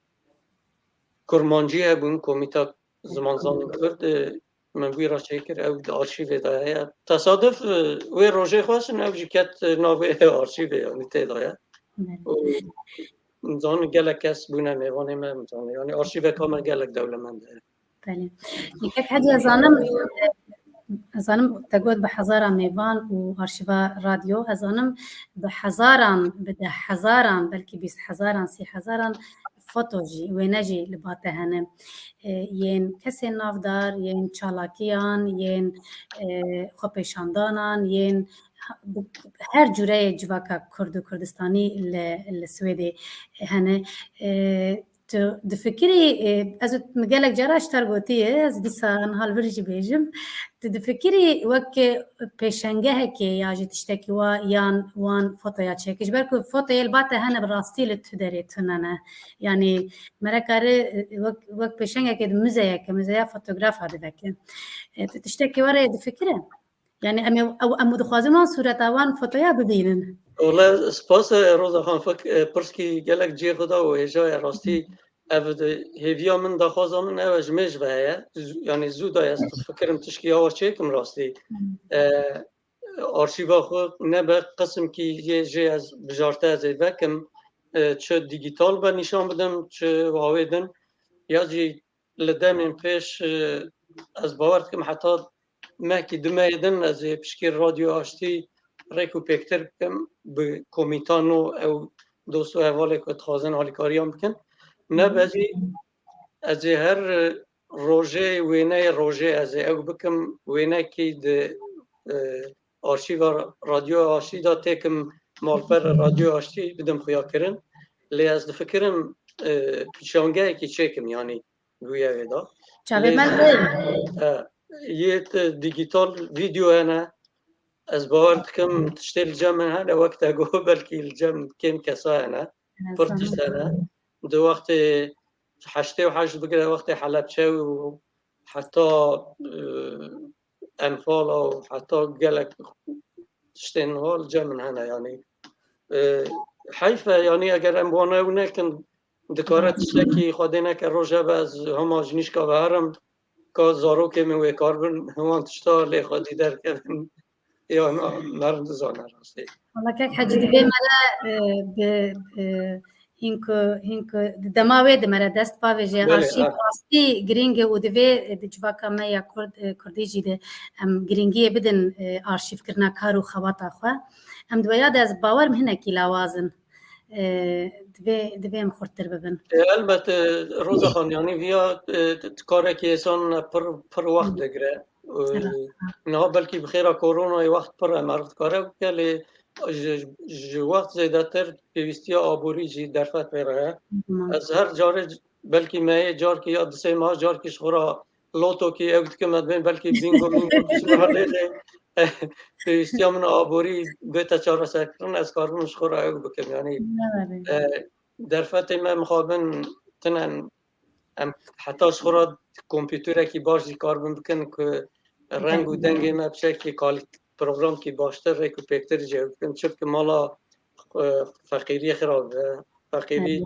Kurmancî hebûn, Komîta Zimanzanên Kurd, e, min wî re çêkir, ew di arşîvê de heye. Tesaduf, e, wê rojê xwestin, ew jî ket, e, navê arşîvê, yanî tê de ye. Belê. Û min zanin gelek kes bûne mêvanê me, min zanin. Yanî arşîveka me gelek dewlemend e. Belê. Kek Hecî, ez zanim, ez zanim te got bi hezaran mêvan û arşîva radyo, ez zanim bi hezaran, bi deh hezaran, belkî bîst hezaran, sî hezaran foto jî, wêne jî li ba te hene. E, yên kesên navdar, yên çalakiyan, yên, e, xwepêşandanan, yên ha-, bi her cûreyê civaka Kurd û Kurdistanî li, li Swêdê hene. E, tu difikirî, e, ez û min gelek cara ji te re gotiye, ez dîsa niha li vir jî bêjim. Tu difikirî wek pêşengehekê ya jî tiştekî wa yan wan fotoya çêkir? Ji ber ku fotoyê li ba te hene, bi rastî li tu derê tune ne. Yanî me re kare, e, wek, wek pêşengekê di muzeyeke, muzeya fotografa diveke. E, tu tiştekî wa re difikire? Yanî em ê, ew, em dixwazin wan sûreta wan fotoya bibînin. Wele spas e, Roza Xan, fik-, e, pirskî gelek cihê xwe da û hêja ye rastî. Ev di hêviya min, daxwaza min ew e, ji mêj ve heye. Zû-, yanî zû da ez difikirim tişkî ya wa çêkim rastî. E, arşîva xwe nebe qisimkî yê jê ez bijarte ez ê vekim. E, çi dîgîtal be nîşan bidim, çi wawê din. Ya jî li demên pêş, e, ez bawer dikim heta mehkî du mehê din ez ê pişkê Radyo Aştî rêk û pêktir bikim bi komîta nû ew dost û hevalê ku dixwazin alîkariyan bikin. Nebe jî ez ê her, e, rojê wêneyê rojê ez ê ew bikim, wênekî di, e, arşîva Radyoya Aştî de têkim malper Radyoya Aştî bidim xuya kirin. Lê ez difikirim, e, pêşangeyekî çêkim, yanî guya wê de. Çavê Lê me lê. E, yê te dîgîtal vîdeo hene. Ez bawer dikim tiştê li cem min hene, wek te got belkî li cem kêm kesa hene. Pir tişt hene. Di wextê heştê û heşt bigire wextê Helebçe û heta, e, Enfala û heta gelek tiştên wiha li cem min hene, yanî. E, heyf e, yanî eger em wana ew nekin, dikare tiştekî Xwedê neke rojeve ez hema ji nîşka veherim, ka zarokê min wê kar bin, heman tişta lê xwedî derkevin. Ya na, meriv dizane rastî. Wala kek Hecî, divê me re, e, bi, e, hîn ku, hîn ku di dema wê de me re dest bavêje. Belê, arşîv ha. Rastî girîng e û divê, e, di civaka me ya Kurd, e, Kurdî jî de em girîngiyê bidin, e, arşîvkirina kar û xebata xwe. Em di wêya de ez bawer im hinekî lawaz in. E, divê, divê em xurttir bibin. E, elbet, e, Roza Xan, yanî viya, e, t-, t-, karekî êsan pir, pir wext digire. E, Rast. Niha belkî bi xêra koronayê wext pir e, meriv dikare bike, lê ji, ji wext zêdetir pêwîstiya aborî jî derfet pê re ye. Tamam. Ez her carê c-, belkî me yê carkî ya di sê mah carkî ji xwe re lotokî ew dikim, ez bên belkî bingo mingo biçime lê, lê pêwîstiya min aborî bête çareserkirin, ez karibim ji xwe re ew bikim. Yanî, e, derfetê me mixabin tinen, em heta ji xwe re kompîterekî baş jî karibin bikin ku reng û dengê me bi şekî kalît-, programkî baştir, rêk û pêktir jî ew bikin. Çimkî mala, e, feqîriyê xirab e. Feqîrî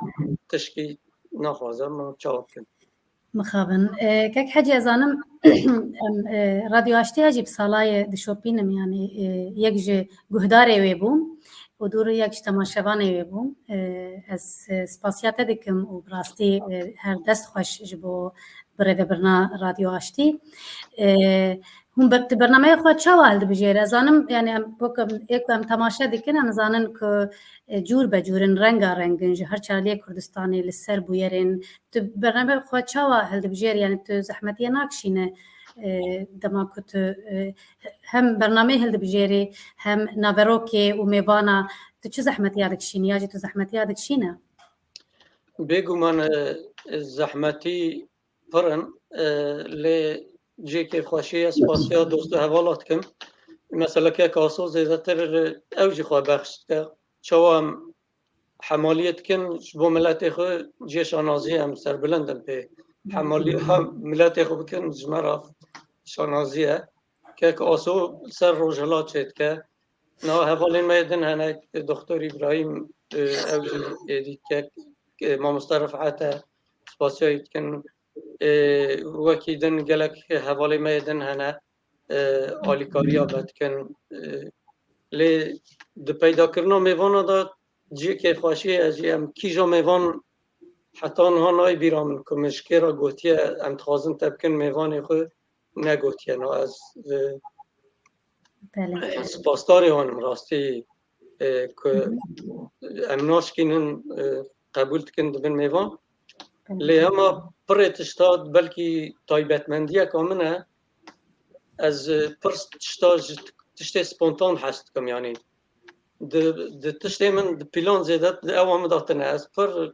tişkî naxwaze, min çawa bikin? Mixabin. E, kek Hecî, ez zanim, em, e, Radyo Aştiya jî bi salayê dişopînim, yanî, e, yek ji guhdarê wê bûm û dû yek ji temaşevanê wê bûm. E, ez, e, spasiya te dikim û bi rastî, e, her dest xweş ji bo birêvebirina Radyo Aştî. E, hûn ber-, tu bernameyê xwe çawa hildibijêre? Ez zanim, yanî em, wek em, ê ku em temaşe dikin, em zanin ku, e, cûr be cûr in, renga reng in, ji her çaliyê Kurdistanê li ser bûyerên. Tu bername xwe çawa hildibijêrî? Yanî tu zehmetiye nakişîne, e, dema ku tu, e, hem bernameyê hildibijêrî, hem naverokê û mêvana, tu çi zehmetiya dikişînî ya jî tu zehmetiya dikişîne? Bêguman, e, zehmetî pir in, e, lê cihê kêfxweşiyê ye, spasiya dost û hevala dikim. Mesela kek Aso zêdetir ew jî xwe bexş dike. Çawa em hemaliyê dikin ji bo miletê xwe, cihê şanaziyê em serbilind in pê. Hemalî, ha, miletê xwe bikin ji me re şanazî ye. Kek Aso li ser Rojhilat çêdike. Niha hevalên me yê din hene, Doktor Îbrahîm, e, ew jî êdî kek, e, mamoste Rifet e, spasiya wî dikin. E, wekî din gelek hevalên me yê din hene, e, alîkariya me dikin. E, lê di peydakirina mêvana de cihê kêfxweşiyê ez jî em kîja mêvan heta niha nayê bîra min ku min ji kê re gotiye em dixwazin te bikin mêvanê xwe, negotiye. No, ez, e, Belê. spasdarê wan im rastî, e, ku Hı hı. em naşkînin, e, qebûl dikin dibin mêvan. Belê. Lê hema pirê tişta belkî taybetmendiyeka min e, ez, e, pir tişta ji tiştê spontan hez dikim, yanî di, di tiştê min di pîlan zêde di ewa min de tine. Ez pir,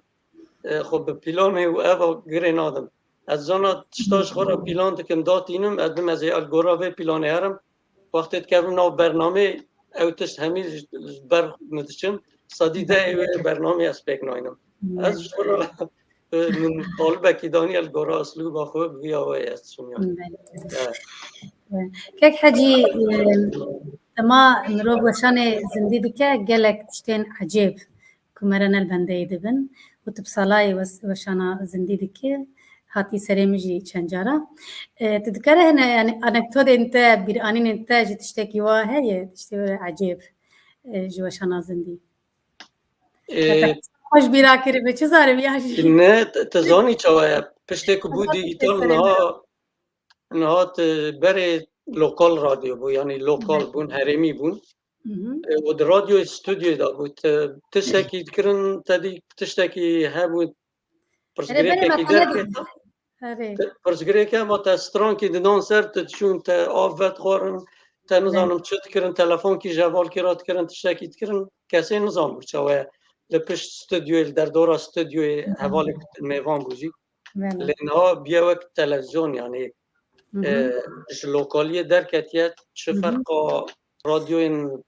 e, xwe bi pîlanê û eva girê nadim. Ez zana tişta ji xwe re pîlan dikim, datînim, ez dim ez ê li gora vê pîlanê herim. Wextê dikevim nav bernamê, ew tişt hemî ji, ji ber min diçin. Sedî dehê wê bernamê ez pêk naynim. Ez ji xwe re, e, min qalibekî daniye li gora uslûba xwe bi vîya wê ez diçim yani. Belê. Evet. Kek Hecî, e, dema mirov weşanê zindî dike, gelek tiştên ecêb ku me re ne li bendeyê dibin û tu bi salayê wes-, weşana zindî dikî, hatî serê min jî çend cara. E, tu dikare hene, yani, anekdotên te, bîranînên te ji tiştekî wa heye, tiştê were ecêb, e, ji weşana zindî? E, Te xweş bîra kiribe, çi zarê ya jî? Ne, te, te zanî çawa ye? Piştê ku bû dîjîtal niha, niha te berê lokal radyo bû, yani lokal bûn, herêmî bûn. Hı hı. E, û di radyoyê stûdyoyê de bû. Te tiştekî dikirin, te dî tiştekî hebû, pirsgirêkekî derketa. Erê. Pirsgirêke ma te strankî didan ser, tu diçûn, te av vedixwarin, te nizanim çi dikirin, telefonkî ji hevalkî re dikirin, tiştekî dikirin, kesê nizanbû çawa ye. Li pişt stûdyoyê, li derdora stûdyoyê hevalek mêvan bû jî. Belê. Lê niha biye wek televîzyon, yanî, Hı hı. e, ji lokaliyê derketiye, çi Hı hı. ferqa radyoyên,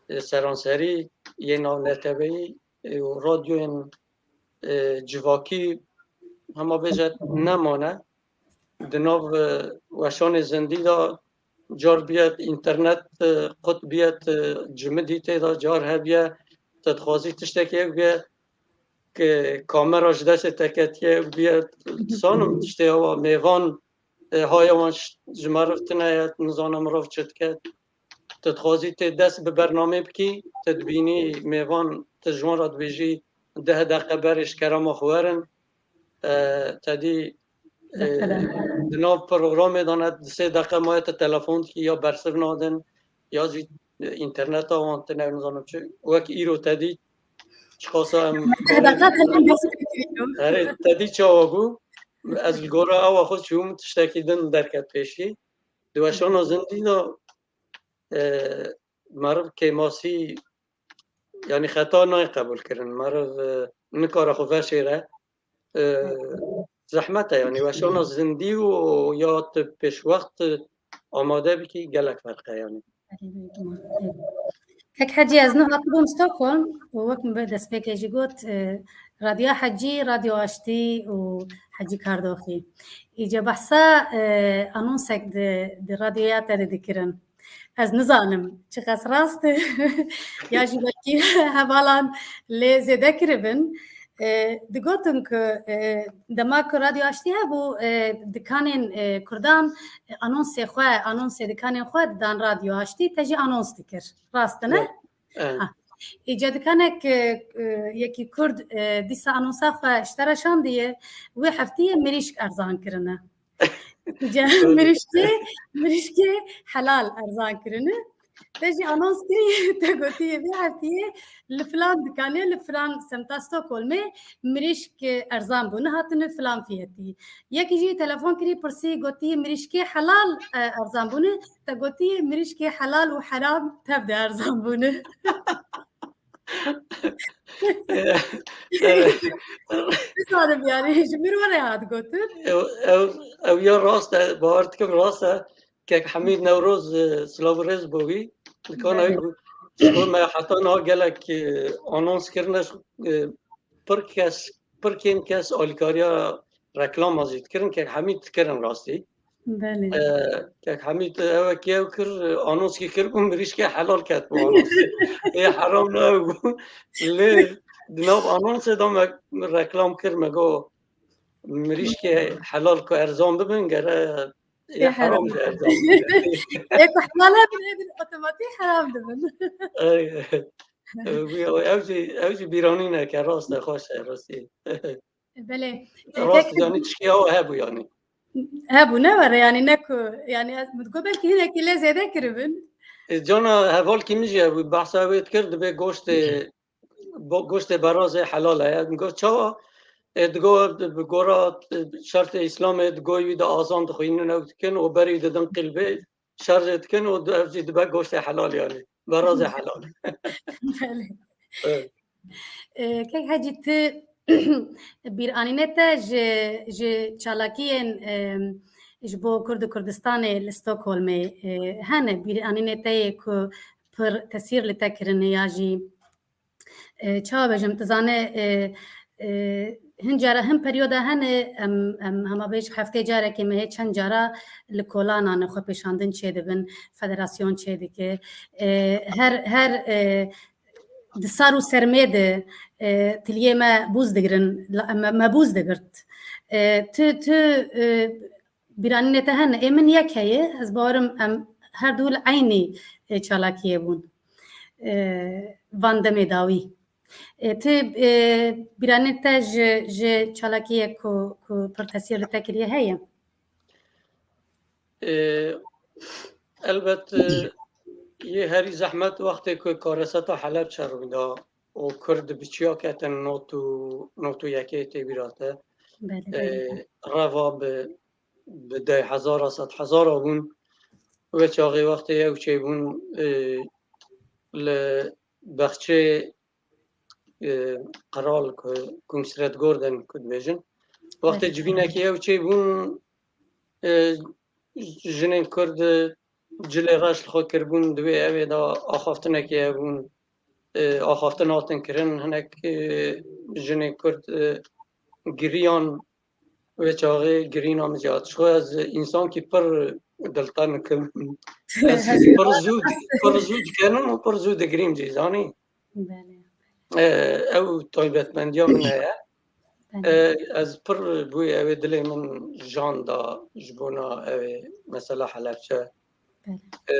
e, seranserî, yên nav neteweyî, e, û radyoyên, e, civakî, hema bêje nemane. Di nav, e, weşanê zindî de car biye înternet, e, qut biye, e, cimidî tê de, car hebiye, te dixwazî tiştekê ew biye, ke kamera ji destê te ketiye, ew biye, disanim tiştê ewa mêvan, e, haya wan ş-, ji meriv tune ye, nizane mirov çi dike. Tu dixwazî tê dest bi bernamê bikî, tu dibînî mêvan, tu ji wan re dibêjî, deh deqe berê ji kerema xwe werin. E, te dî, e, Deqe de. Di nav programê de ne, di sê deqe maye te telefon dikî, ya bersiv nadin, ya jî, e, înterneta wan tune, nizanim çi. Wek îro te dî, çiqasa em Deh deqe telefon dest pê kirî. Erê, te dî çawa bû? Ez li gora ewa xwe çûm, tiştekî din derket pêşî. Di weşana zindî de, e, meriv kêmasî, yanî xeta nayê qebûl kirin. Meriv, e, nikare xwe veşêre. E, zehmet e, yanî weşana zindî û ya tu pêşwext amade bikî gelek ferq e, yanî. Kek Hecî, ez niha hatibûm Stockholm û wek min bi destpêkê jî got, e, Radyoya Hecî, Radyo Aştî û Hecî Kardoxî. Îca behsa, e, anonsek di, di radyoya te de dikirin. Ez nizanim çiqas rast e, ya jî belkî hevalan lê zêde kiribin. E, digotin ku, e, dema ku Radyo Aştî hebû, e, dikanên, e, Kurdan, e, anonsê xwe, anonsê dikanên xwe didan Radyo Aştî, te jî anons dikir. Rast e, ne? Evet. Evet. Ha. Îca dikanek, e, e, yekî Kurd, e, dîsa anonsa xwe ji te re şandiye, wê heftiyê mirîşk erzan kirine. Îca Doğru. mirîşkê, mirîşkê helal erzan kirine. Te jî anons kirî, te gotiye vê heftiyê li filan dikanê, li filan semta Stockholmê mirîşk erzan bûne, hatine filan fiyetî. Yekî jî telefon kirî, pirsî, gotiye mirîşkê helal, e, erzan bûne, te gotiye mirîşkê helal û heram tev de erzan bûne. Evet. Nizanim yani, ji min re hat gotin. Ew, ew, ew ya rast e, bawer dikim rast e. Kek Hemîd Newroz, e, silav û rêz bo wî. Dikana Belê. wî bû. Ji bo me heta niha gelek, e, anons kirine, e, pir kes, pir kêm kes alîkariya reklama jî dikirin, Kek Hemîd dikirin rastî. Belê. E, Kek Hemîd ew kî ew kir, anonskî kir ku mirîşkê helal ket bo anonsê. Ê heram ne ew bû. Lê di nav anonsê de me reklam kir, me got, mirîşkê helal ku erzan bibin, gere ê Ê heram heram. jî erzan bibin. Ê ku helal hebin, ê din otomatîk heram dibin. Ey, ew jî, ew jî bîranîneke rast e, xweş e, rastî. Belê. Rast, Kek yanî tişkî ew hebû yanî. Hebû, ne were, yanî ne ku, yanî ez, min digot belkî hinekî lê zêde kiribin. E, cana hevalkî min jî hebû, behsa wê dikir, dibê goştê, bo-, goştê berazê helal e. Min got, çawa? E, digot, bi gora, e, şertê Îslamê, digot wî de azan dixwînin, ew dikin û berî didin qîlbê, şerjê dikin û di-, ev jî dibe goştê helal yanî. Berazê helal. Belê. Evet. E, Kek Hecî, tu bîranînê te ji, ji çalakiyên, e, ji bo Kurd û Kurdistanê li Stockholmê, e, hene bîranînê te yê ku pir tesîr li te kirine ya jî, e, çawa bêjim, tu zanî, e, e, hin cara, hin peryoda hene, em, em, hema bêj heftê carekê me hê çend cara li kolanan xwepêşandin çêdibin, federasyon çêdike. E, her, her, e, di sar û sermê de, e, tiliyê me bûz digirin, la-, me, me bûz digirt. E, tu, tu, e, bîranînê te hene, ê min yek heye, ez bawerim em her du li eynî, e, çalakiyê bûn. E, van demê dawî. E, tu, e, bîranînê te ji, ji çalakiyê ku, ku pir tesîr li te kiriye heye? E, elbet, e, Yê herî zehmet wextê ku kareseta Helebçe rû da û Kurd bi çiya ketin not û, not û yekê tê bîra te. Belê, Ee, belê. Reva bi, bi deh hezara, sed hezara bûn. Wê çaxê wextê ew çêbûn, e, li bexçê, e, qral ku Kungsträdgården ku dibêjin. Wextê Evet. civînekî ew çêbûn, e, jinên Kurd, e, cilê reş li xwe kiribûn, di wê evê de axaftinekê hebûn, e, axaftin hatin kirin, hinek, e, jinên Kurd, e, giriyan, wê çaxê girîna min jî hat. Ji xwe ez însankî pir diltenik im. Ez pir zû, pir zû dikenim û pir zû digirîm jî, zanî? Belê. E, ew taybetmendiya min heye. Belê. E, ez pir bûyî ew ê dilê min jan da ji bona ew ê mesela Helebçe. Belê. E,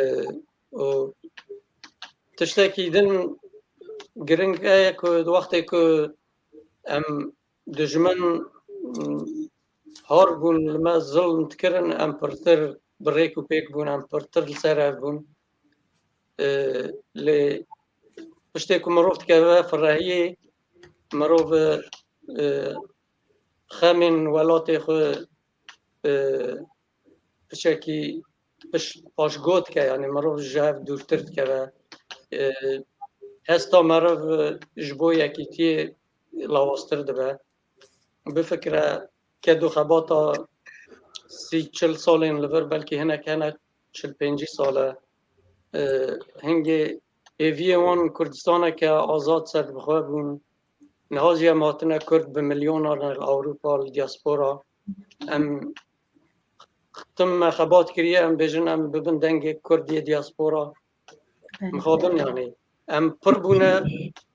û tiştekî din giring heye ku wextê ku em dijmin, mm, har bûn, li me zilm dikirin, em pirtir bi rêk û pêk bûn, em pirtir li ser hev bûn. E, lê piştê ku mirov dikeve firehiyê, mirov, e, xemên welatê xwe, e, piçekî piş-, paşgot dike, yanî mirov ji hev dûrtir dikeve. E, hesta meriv, e, ji bo yekîtiyê lawaztir dibe. Bifikire ked û xebata sî çil salên li vir, belkî hinek hene çil pêncî sal e. E, hingê hêviyê wan Kurdistaneke azad ser bi xwe bûn. Niha jî em hatine Kurd bi milyonan li Ewropa, li diaspora. Em tim me xebat kiriye, em bêjin em bibin dengê Kurd yê diaspora. Belê. Mixabin yanî. Em pir bûne,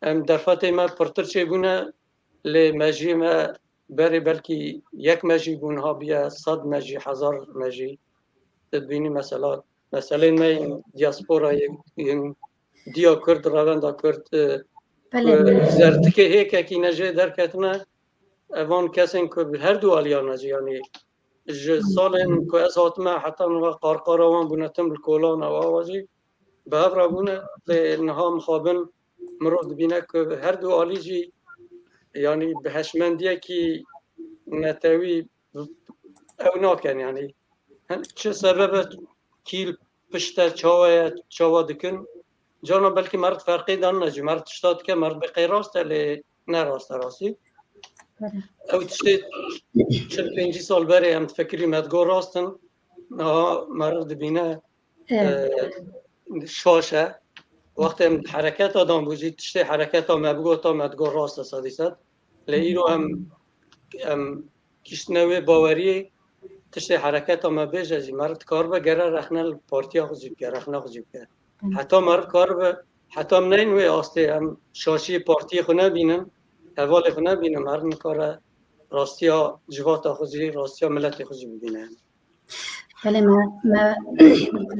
em derfetê me pirtir çêbûne, lê mejiyê me berê belkî yek mejî bû, niha bûye sed mejî, hezar mejî. Tu dibînî mesela, meselên me yên diaspora yên, yên diya Kurd, revenda Kurd, e, Belê, ku belê. Zertikê hêkekî ne jê derketine, evan kesên ku bi her du aliyan ne jî, yanî ji salên ku ez hatime heta niha qarqara wan bûne tim li kolan û awa jî bi hev re bûne, lê niha mixabin mirov dibîne ku her du alî jî, yanî bi hişmendiyekî netewî ew nakin, yanî hin çi sebebe kî li pişt e, çawa ye, çawa dikin, cana belkî meriv ferqê danine jî, meriv tişta dike, meriv bê qey rast e, lê ne rast e rastî. Belê. Ew tiştê çil pêncî sal berê em difikirî me digot rast in, niha meriv dibîne, Evet. e, şaş e. Wextê em hereketa dan bû jî, tiştê hereketa me bigota, me digot rast e sedî sed. Lê îro em, em kiştine wê baweriyê, tiştê hereketa me bêje jî, meriv dikaribe gere rexne li partiya xwe jî bike, rexne xwe jî bike. Hı. Heta meriv karibe, heta em neyin wê astê, em şaşiyê partiyê xwe nebînin, hevalê xwe nebînin, meriv nikare rastiya civata xwe jî, rastiya miletê xwe jî bibîne. Belê, me, me,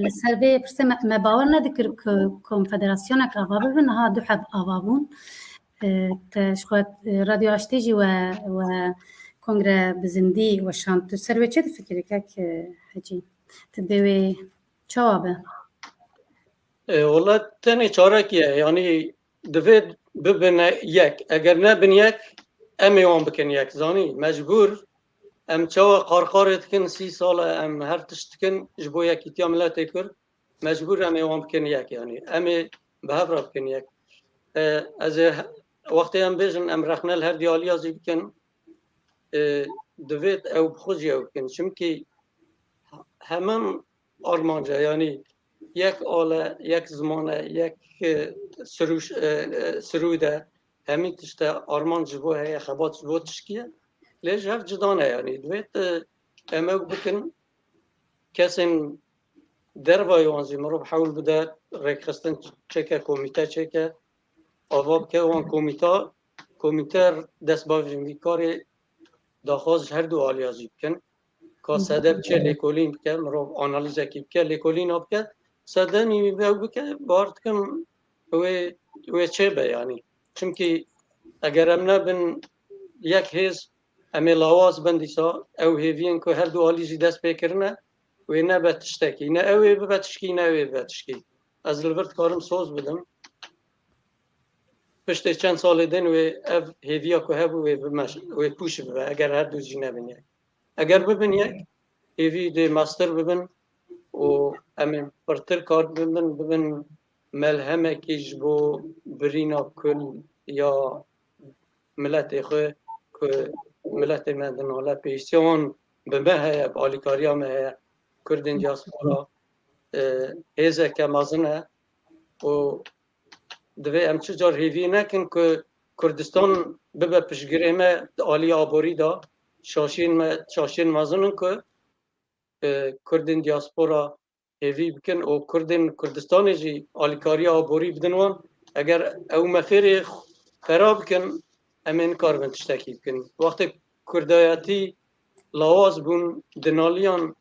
li ser vê pirsê me, me bawer nedikir ku konfederasyoneke ava bibe, niha du heb ava bûn. E, te ji xwe, e, Radyo Aştî jî we, we kongre bi zindî weşand. Tu ser wê çi difikirî kek, e, Hecî? Tu dê wê çawa be? E, wela tenê çarekî ye. Yanî divê bibine yek. Eger nebin yek, em ê wan bikin yek. Zanî, mecbûr em çawa qarqarê dikin, sî sal e em her tişt dikin ji bo yekîtiya miletê Kurd. Mecbûr em ê wan bikin yek, yanî em ê bi hev re bikin yek. E, ez ê he-, wextê em bêjin em rexne li her dialiya jî bikin, e, divêt ew bi xwe jî ew bikin. Çimkî hemin armanc e, yanî yek al e, yek ziman e, yek, e, sirûş-, e, e, sirûd e, hemî tişt e, armanc ji bo heye, xebat ji bo tişkî ye. Lê ji hev cida ne, yanî divêt, e, em ew bikin, kesên dervayê wan jî mirov hewl bide, rêkxistin çêke, komîte çêke, ava bike wan komîta, komîte dest bavêjin vî karê daxwaz ji her du aliya jî bikin. Ka Hı. sedeb çê lêkolîn bike, mirov analîzekî bike, lêkolîna bike, sedemî ew bike, bar dikim wê, wê çê be yanî. Çimkî eger em nebin yek hêz, em ê lawaz bin dîsa, ew hêviyên ku her du alî jî dest pê kirine, wê nebe tiştekî. Ne ew ê bibe tişkî, ne ew ê bibe tişkî. Ez li vir dikarim soz bidim. Piştê çend salê din wê ev hêviya ku hebû wê bimeş-, wê pûç bibe, eger her du jî nebin yek. Eger bibin yek, hêvî dê mestir bibin û em ê pirtir kar bibin, bibin melhemekî ji bo birîna kul ya miletê xwe, ku miletê me di nale pêwîstiya wan bi me heye, bi alîkariya me heye, Kurdên diaspora, e, hêzeke mezin e û divê em çi car hêvî nekin ku Kurdistan bibe piştgirê me di alî aborî de. Şaşiyên me, şaşiyên mezin in ku, e, Kurdên diaspora hêvî bikin û Kurdên Kurdistanê jî alîkariya aborî bidin wan. Eger ew me fêrê xera bikin, em ê nikaribin tiştekî bikin. Wextê Kurdayetî lawaz bûn, di naliyan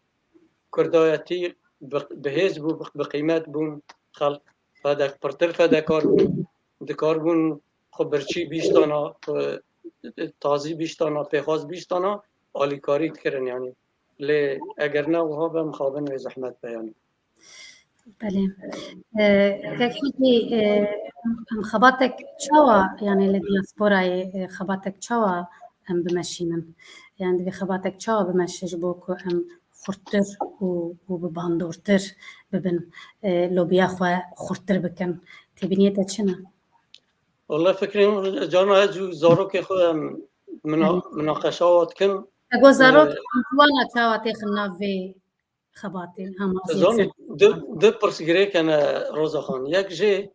Kurdayetî bi, bi hêz bû, bi, bi qîmet bûn. Xelk fedek, pirtir fedekar bûn, dikarbûn xwe birçî bîştana, xwe tazî bîştana, pêxwas bîştana, alîkarî dikirin yanî. Lê eger ne wiha be, mixabin wê zehmet be yanî. Belê. E, kek Hicî, e, em xebatek çawa, yani li diasporayê, e, xebatek çawa em bimeşînin? Yani divê xebatek çawa bimeşe ji bo ku em xurttir û, û bi bandortir bibin, e, lobiya xwe xurttir bikin? Têbîniyê te çi ne? Wele fikrê min, carna ez û zarokê xwe em mina-, Hı. minaqeşa wa dikin. Te got zarok, Ee, ciwana çawa têxin nav vê xebatê, hema Zanî, zêde. du, du pirsgirêk hene Roza Xan. Yek jê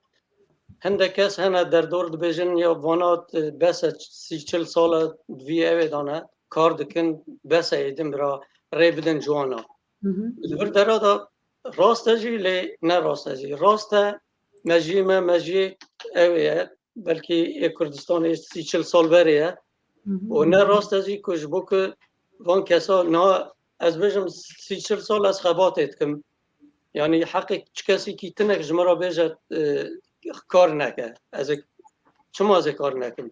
hindek kes hene derdor dibêjin ya vana, e, bes e, sî çil sal e di vî evê de ne, kar dikin, bes e êdin bira, rê bidin ciwana. Hı hı. Li vir dera de rast e jî, lê ne rast e jî. Rast e, mejiyê me, mejiyê ew ê ye, belkî ê Kurdistanê sî çil sal berê ye. Hı hı. Û ne rast e jî ku ji bo ku van kesa niha ez bêjim sî çil sal ez xebatê dikim. Yanî heqê çi kesekî tinek ji min re bêje, e, kar neke. Ez ê, çima ez ê kar nekim?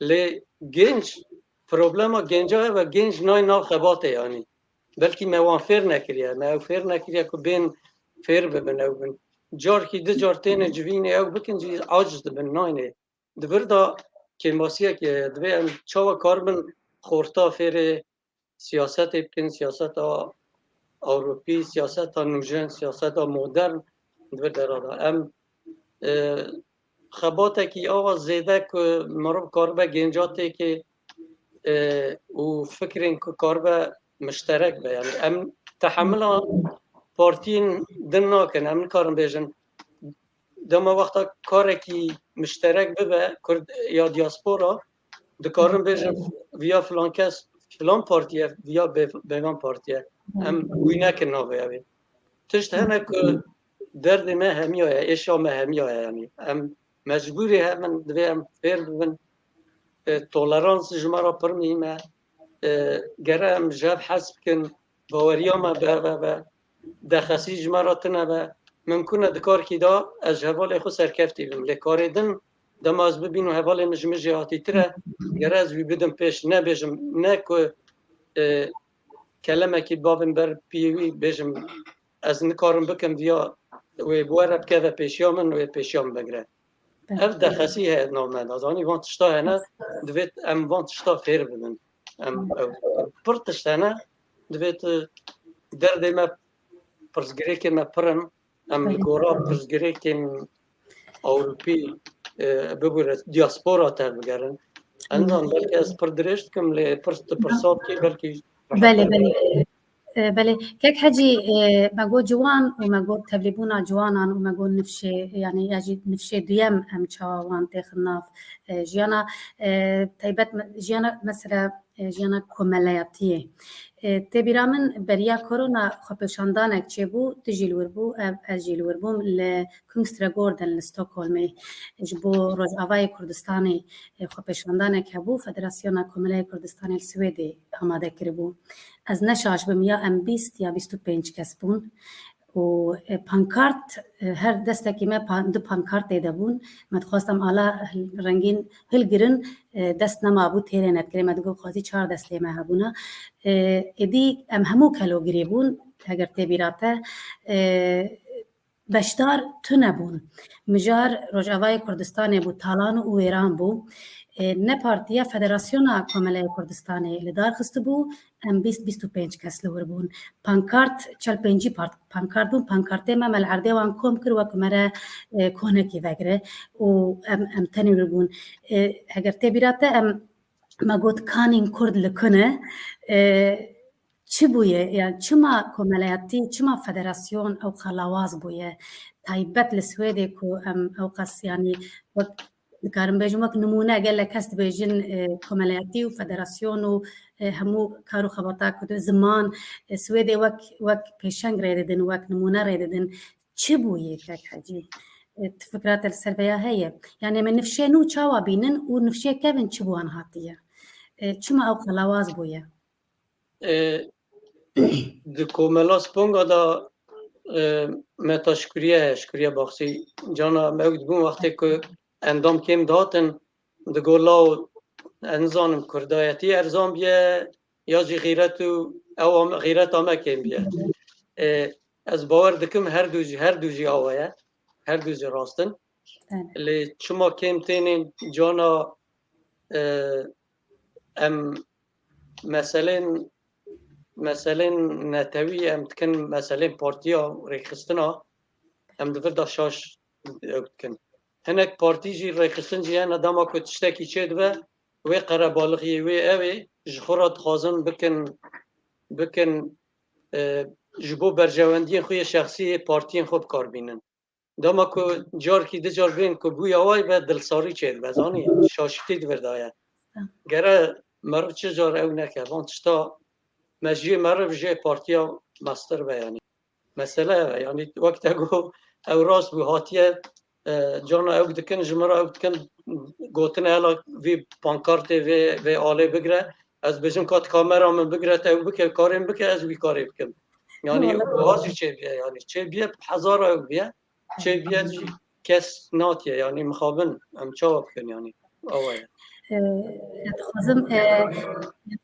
Lê genç, problema genca ev e, genç nayê nav xebatê yanî. Belkî me wan fêr nekiriye, me ew fêr nekiriye ku bên fêr bibin, ew bin. Carkî du car têne civînê ew bikin jî aciz dibin, nayne. Di vir de kêmasiyekê heye, divê em çawa karibin xorta fêrê siyasetê bikin, siyaseta Ewropî, siyaseta nûjen, siyaseta modern di vir dera de. Em, e, xebatekî awa zêde ku mirov karibe genca têkê, e, û fikrên ku karibe mişterek be. Yani em tehemila partiyên din nakin, em nikarin bêjin dema wexta karekî mişterek bibe, Kurd ya diaspora, dikarin bêjin viya filan kes, filan partiye, viya bê-, bêvan partiye. Em wî nekin navê ew ê. Tişt hene ku derdê me hemiya ye, êşa me hemiya ye, yanî. Em mecbûrê hev in, divê em fêr bibin. E, tolerans ji me re pir muhîm e. E, gere em ji hev hez bikin, baweriya me bi hev be. Dexesî ji me re tune be. Mimkun e di karkî de ez ji hevalê xwe serkeftî bim. Lê karê din, dema ez bibînim hevalê min ji min jêhatîtir e, gere ez wî bidim pêş, nebêjim, ne ku, e, kelemekî bavên ber piyê wî bêjim, ez nikarim bikim viya wê bi we re bikeve pêşiya min, wê pêşiya min bigire. Belê. Ev dexesî heye di nav me de. Zanî van tişta hene, divêt em van tişta fêr bibin. Em, ew, pir tişt hene, divêt, e, derdê me, pirsgirêkên me pir in. Em li Belê. gora pirsgirêkên Ewropî, e, bibûre diaspora tevbigerin. Hı. Endan belkî ez pir dirêj dikim, lê pirs, tu pirsa bikî, belkî Belê, rehet belê. E, belê. Kek Hecî, e, me got ciwan û me got tevlîbûna ciwanan û me got nifşê, yani ya jî nifşê duyem em çawa wan têxin nav, e, jiyana, e, taybet me-, jiyana mesela, e, jiyana komeleyatiyê. E, tê bîra min beriya korona xwepêşandanek çêbû, tu jî li wir bû, ev, ez jî li wir bûm, li Kungsträdgården li Stockholmê ji bo Rojavayê Kurdistanê, e, xwepêşandanek hebû, Federasyona Komeleyê Kurdistanê li Swêdê amade kiribû. Ez ne şaş bim, ya em bîst ya bîst û pênc kes bûn û, e, pankart, e, her destekî me pan-, du pankart tê de bûn. Me dixwest em ala hil-, rengîn hilgirin, e, dest nemabû têrê nedikirê. Me digot xwezî çar destê me hebûna. E, êdî em hemû kelogirê bûn, eger tê bîra te. E, beşdar tune bûn. Mijar Rojavayê Kurdistanê bû, talan û wêran bû. E, ne partiya Federasyona Komeleya Kurdistanê li dar xistibû, em bîst bîst û pênc kes li wir bûn. Pankart, çel pêncî part-, pankart bûn, pankartê me, me li erdê wan kom kir, wek me re, e, konekî vegire û em, em tenê wir bûn. E, heger tê bîra te, em, me got, "Kanên Kurd li ku ne?" E, çi bûye? Yani çima komeleyatî, çima federasyon ew qas lawaz bûye? Taybet li Swêdê ku em ew qas, yani, wek, dikarim bêjim, wek nimûne, gelek kes dibêjin, e, komeleyatî û federasyon û, e, hemû kar û xebata ku di ziman, e, Swêdê wek, wek pêşeng rê didin, wek nimûne rê didin. Çi bûye kek Hecî? E, tu fikra te li ser vêya heye? Yani me nifşê nû çawa bînin û nifşê kevin çi bi wan hatiye? E, çima ew qas lawaz bûye? E, di komela Sponga de, e, me ta şikuriye heye, şikuriye baxsî. Cana me ew dibûn wextê ku endam kêm dihatin, digo law, ez nizanim, kurdayetî erzan biye, ya jî xîret û ew am-, xîreta me kêm biye. E, ez bawer dikim her du jî, her du jî awa ye. Her du jî rast in. Belê. Lê çima kêm tênin, cana, e, em meselên, meselên netewî em dikin, meselên partiya rêxistina em di vir de şaş ew dikin. Hinek partî jî, rêxistin jî hene, dema ku tiştekî çêdibe, wê qerebalixiyê, wê ew ê, ji xwe re dixwazin bikin, bikin, e, ji bo berjewendiyên xwe yê şexsî yê partiyên xwe bi kar bînin. Dema ku carkî du car bên ku bûya way be, dilsarî çêdibe, zanî, şaşitî di vir de ye. Gere meriv çi car ew neke, van tişta me jê meriv jê partiya mestir be, yanî. Mesele ev e, yanî wek te got, ew rast bû, hatiye, e, cana ew dikin, ji min re ew dikin, gotine hela vî pankartê, vê, vê alê bigire, ez bêjim ka tu kamera min bigire, te ew bike, karên bike, ez wî karê bikim. Yanî Wala. Wiha jî çêbiye, yanî çêbiye, hezara ew biye, çêbiye jî kes natiye, yanî mixabin, em çawa bikin, yanî awa ye. E, dixwazim, e,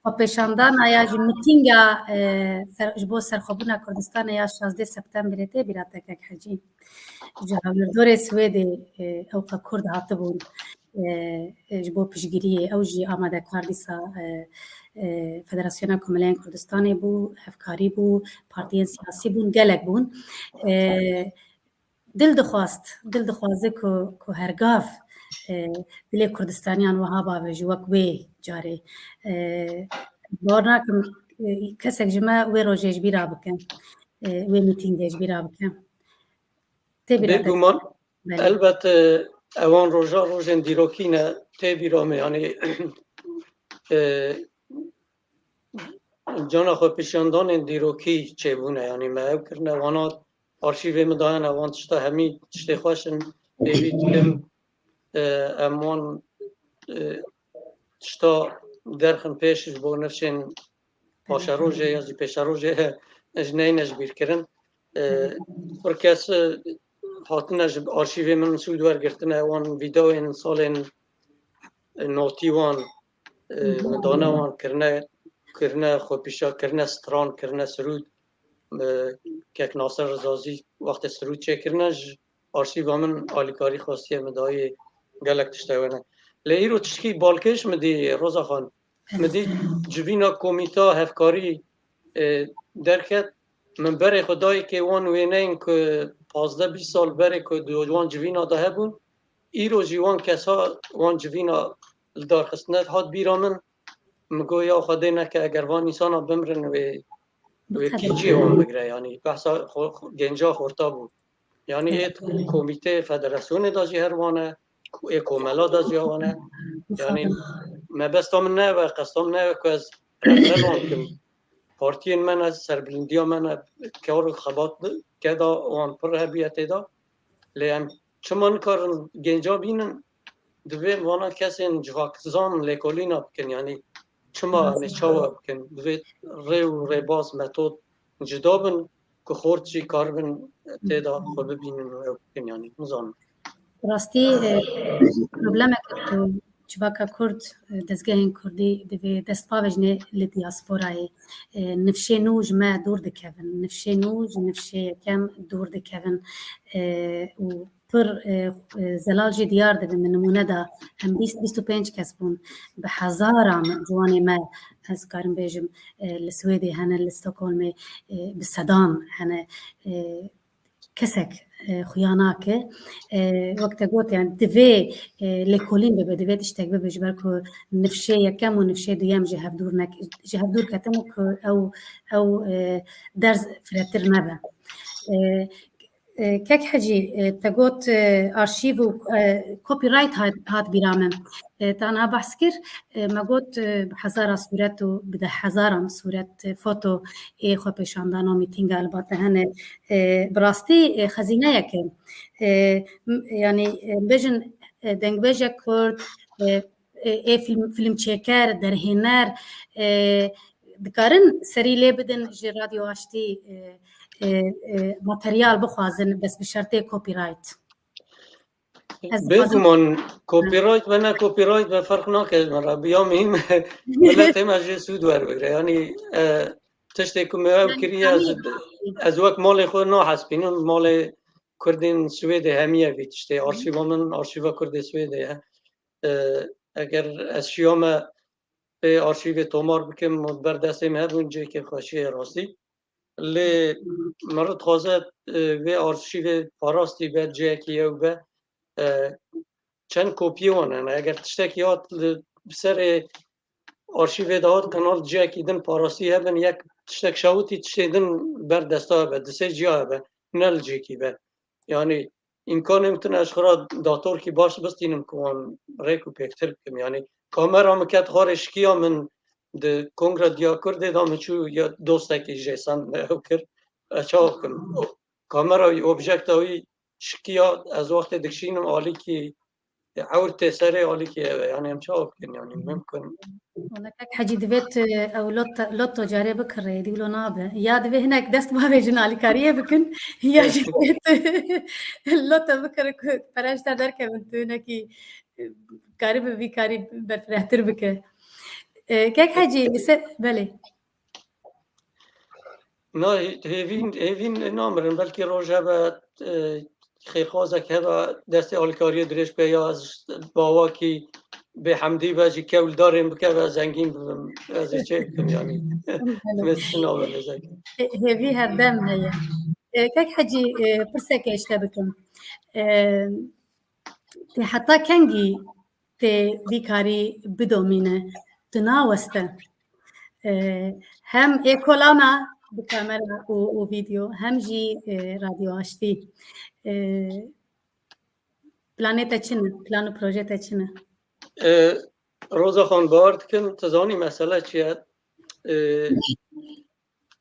xwepêşandana ya jî mitînga, e, ser, ji bo serxwebûna Kurdistanê ya şazdeh Septemberê tê bîra te kek Hecî. Ji hawirdorê Swêdê, e, ew qas Kurd hatibûn, e, e, ji bo piştgiriyê. Ew jî amadekar dîsa, e, e, Federasyona Komeleyên Kurdistanê bû, hevkarî bû, partiyên siyasî bûn, gelek bûn. E, dil dixwast, dil dixwaze ku, ku hergav, e, dilê Kurdistaniyan wiha bavêje wek wê carê. E, bawer nakim, e, kesek ji me wê rojê ji bîra bike, e, wê mîtîngê ji bîra bike. Tê bîra te? Bêguman, Belê. Elbet, e, ewan roja rojên dîrokî ne, tê bîra me, yanî, e, cana xwepêşandanên dîrokî çêbûne, yanî me ew kirine, wana arşîvê min dayene, wan tişta hemî tiştê xweş in, pêvî dikim, e, em wan, e, tişta derxin pêş ji bo nifşên paşerojê ya jî pêşerojê ji neyne ji bîr kirin. E, pir kes, e, hatine ji arşîvê min sûd wergirtine, wan vîdeoyên salên notî wan, e, Hı hı. Min dane wan kirine, kirine xwepîşa, kirine stran, kirine sirûd. E, kek Nasir Rizazî wextê sirûd çêkirine, ji arşîva min alîkarî xwestiye, min dayê gelek tişt ew ne. Lê îro tişkî balkêş min dî, Roza Xan, min dî civîna komîta hevkarî, e, derket. Min berê xwe dayê kê wan wêneyên ku pazdeh bîst sal berê ku di wan civîna de hebûn, îro jî wan kesa, wan civîna li dar xistine, hat bîra min. Min got, ya Xwedê neke, eger van însana bimrin, wê, wê Bi qeder. Kî cihê wan bigire, yanî behsa xwe, xwe, genca xorta bû. Yanî ê komîteyê federasyonê de jî her wan e, ê komela de jî wan e. Yanî mebesta min ne ev e, qesta min ne ev e ku ez rexne wan bikim. Partiyên me ne, serbilindiya me ne, kar û xebat keda wan pir hebiye tê de. Lê em çima nikarin genca bînin? Divê vana kesên civakzan lêkolîna bikin, yanî çima em ê çawa bikin? Divê rê û rêbaz, metod cida bin ku xort jî karibin tê de xwe bibînin û ew bikin, yanî nizanim. Rastî, e, problemeke ku Civaka Kurd, e, dezgehên Kurdî divê dest bavêjine li diasporayê. E, nifşê nû ji me dûr dikevin. Nifşê nû ji nifşê yekem dûr dikevin. E, û pir, e, e, zelal jî diyar dibin. Min nimûne da, em bîst, bîst û pênc kes bûn. Bi hezaran ciwanê me, ez karim bêjim, e, li Swêdê hene, li Stockholmê, e, bi sedan hene. E, kesek, e, xuya nake. E, wek te got, yani divê, e, lêkolîn bibe, divê tiştek bibe, ji ber ku nifşê yekem û nifşê duyem ji hev dûr nek-, ji hev dûr ketine ku ew, ew, e, derz firehtir nebe. E, e, Kek Hecî, e, te got, e, arşîv û, e, copyright hat, hat bîra min. E, te niha behs kir, e, me got, e, bi hezara sûret û bi deh hezaran sûret, e, foto ê xwepêşandana mîtînga li ba te hene. E, bi rastî, e, xezîneyek e. E, m-, yanî, e, bêjin, e, dengbêjek Kurd, e, e, ê film, filmçêker, derhêner, e, dikarin serî lê bidin ji Radyo Aştî, e, e, e, materyal bixwazin, bes bi şertê copyright. Ez dixwazim Bêguman, copyright be ne copyright be ferq nake ji me re. Ya muhîm miletê me jê sûd werwêre. Yanî, e, tiştê ku me ew Yani, kiriye, ez, yanî, ez wek malê xwe nahespînim. Malê Kurdên Swêdê hemiye vî tiştê. Arşîva min, arşîva Kurdê Swêdê ye. E, eger ez şiyame pê arşîvê tomar bikim û ber destê me hebûn, cihekê xweşiyê rastî. Lê meriv dixwaze, e, vê arşîvê parastî be, cihekî ew be, e, çend kopiyê wan hene. Eger tiştekî hat li, bi serê arşîvê de hat, kanal cihekî din parastî hebin, yek tiştek şewitî, tiştê din ber desta hebe, di sê ciya hebe, ne li cihekî be. Yanî îmkanê min tune ez xwe re datorkî baş bistînim ku wan rêk û pêktir bikim. Yanî kamera min ket xwarê şikiya min di Kongra Diya Kurdê de, min çû ya dostekî jê send me ew kir. Ez çawa bikim? Kamera wî, objekta wî şikiya, ez wextê dikişînim alîkî, ewr tê serê alîkî ev e. Yanî em çawa bikin? Yanî mimkun. Wala kek Hecî, divê tu ew lot-, loto carê bikirê, dî wilo nabe. Ya divê hinek dest bavêjin alîkariyê bikin, ya jî divê tu loto bikirî ku pere ji te derkevin, tu hinekî, e, karî bi vî karî berfirehtir bike. E, kek Hecî, li ser, belê. Na, hê-, hêvîn, hêvîn namirin. Belkî roj hebe, e, xêrxwazek hebe destê alîkariyê dirêj be ya ez bawakî bêhemdî be, ji kewldarên bikeve, zengîn bibim. Ez ê çê bikim, yanî. Belê. Min çi nabe lezek. Hê-, hêvî herdem heye. E, kek Hecî, e, pirseke ji te bikim. E, Te heta kengî tê vî karî bidomîne? Tu naweste. E, hem êkolana bi kamera û, û vîdeo, hem jî, e, Radyo Aştî. E, planê te çi ne? Plan û proje te çi ne? E, Roza Xan, bawer dikim, tu zanî mesele çi ye? E,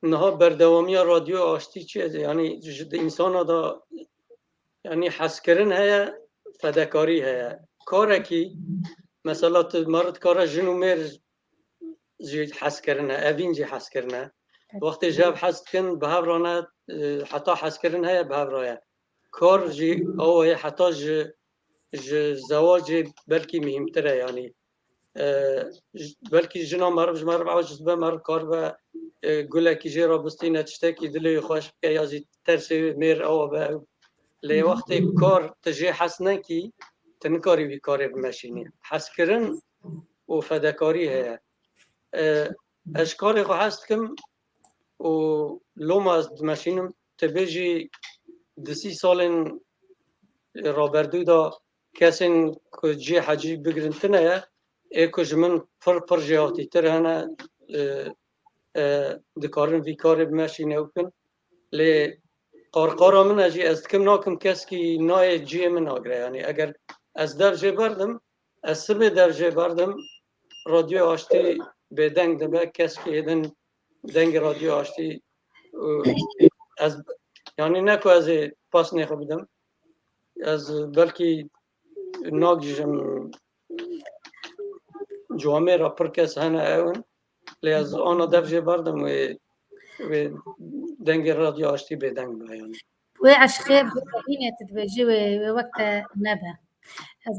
niha berdewamiya Radyo Aştî çi ye? Yanî ji di însana de, yanî hezkirin heye, fedekarî heye. Karekî, mesela tu meriv dikare jin û mêr jî hezkirin e, evîn jî hezkirin e. Wextê ji hev hez dikin, bi hev re ne, e, heta hezkirin heye, bi hev re ye. Kar jî awa ye, heta ji, ji zewacê belkî muhîmtir e, yanî. E, j-, belkî jina meriv ji meriv aciz be, meriv karibe, e, gulekî jê re bistîne, tiştekî dilê wî xweş bike, ya jî tersê mêr awa be. Lê wextê kar tu jê hez nekî, tu nikarî vî karê bimeşînî. Hezkirin û fedekarî heye. E, ez ji karê xwe hez dikim û loma ez dimeşînim. Tu bêjî di sî salên raberdû de kesên ku cihê hecî bigirin tune ye, ê ku ji min pir pir jêhatîtir hene, e, e, dikarin vî karê bimeşîne û bikin. Lê qarqara min e jî, ez dikim nakim, keskî nayê cihê min nagire. Yanî eger ez dev jê berdim, ez sibê dev jê berdim, Radyoya Aştî bêdeng dibe, keskî êdin dengê Radyoya Aştî, û ez, yanî ne ku ez ê pasnê xwe bidim, ez belkî nagihîjim, camêra pir kes hene ew in, lê ez ana dev jê berdim wê, wê dengê Radyoya Aştî bêdeng be, yanî. Wê eşqê bi evînê tu dibêjî wê, wê wek te nebe. Ez,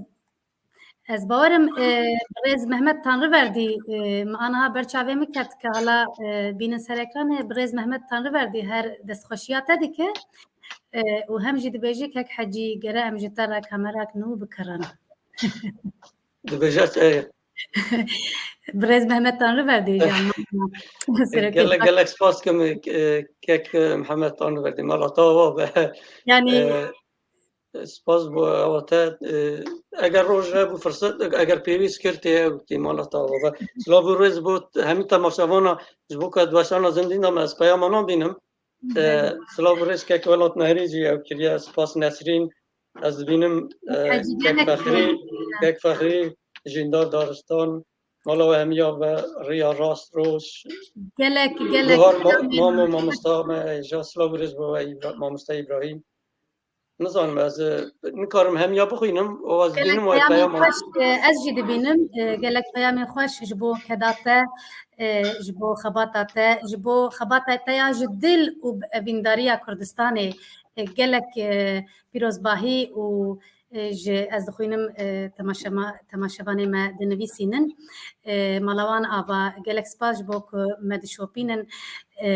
Ez bawerim, e, birêz Mehmet Tanrıverdi, e, min aniha ber çavê min ket ke hala, e, bînin ser ekranê, birêz Mehmet Tanrıverdi her destxweşiya te dike, e, û hem jî dibêje kek Hecî gere em ji te re kamerak nû bikirin. Dibêje, e, Birêz Mehmet Tanrıverdi hêja. Gelek, gelek spas dikim, e, kek, e, Mehmet Tanrıverdi. Mala te ava be. Yani, e, spas bo ava te, e, eger roj hebû, fırsat, eger pêwîst kir tê ew tê mala te ava be. Silav û rêz bo hemî temaşevana, ji bo ku ez weşana zindî de me ez peyama nabînim. E, silav û rêz kek Welat Nehrî jî ew kiriye. Spas Nesrîn. Ez dibînim, e, Hecî kek gelek Fexrî, gelek. Kek Fexrî, Jîndar Daristan, mala we hemiya be, riya rast roj. Gelek, gelek. Guhar ma-, mamo mamosta me, ja silav û rêz bo we, Îbra-, mamosta Îbrahîm. Nizanim, ez, e, nikarim hemiya bixwînim, û ez dibînim we peyama xweş, e, ez jî dibînim, e, gelek peyamên xweş ji bo keda te, e, ji bo xebata te, ji bo xebata te ya ji dil û bi evîndariya Kurdistanê, e, gelek, e, pîrozbahî û, e, ji, ez dixwînim, e, temaşema-, temaşevanê me dinivîsînin. E, mala wan ava, gelek spas ji bo ku me dişopînin, e,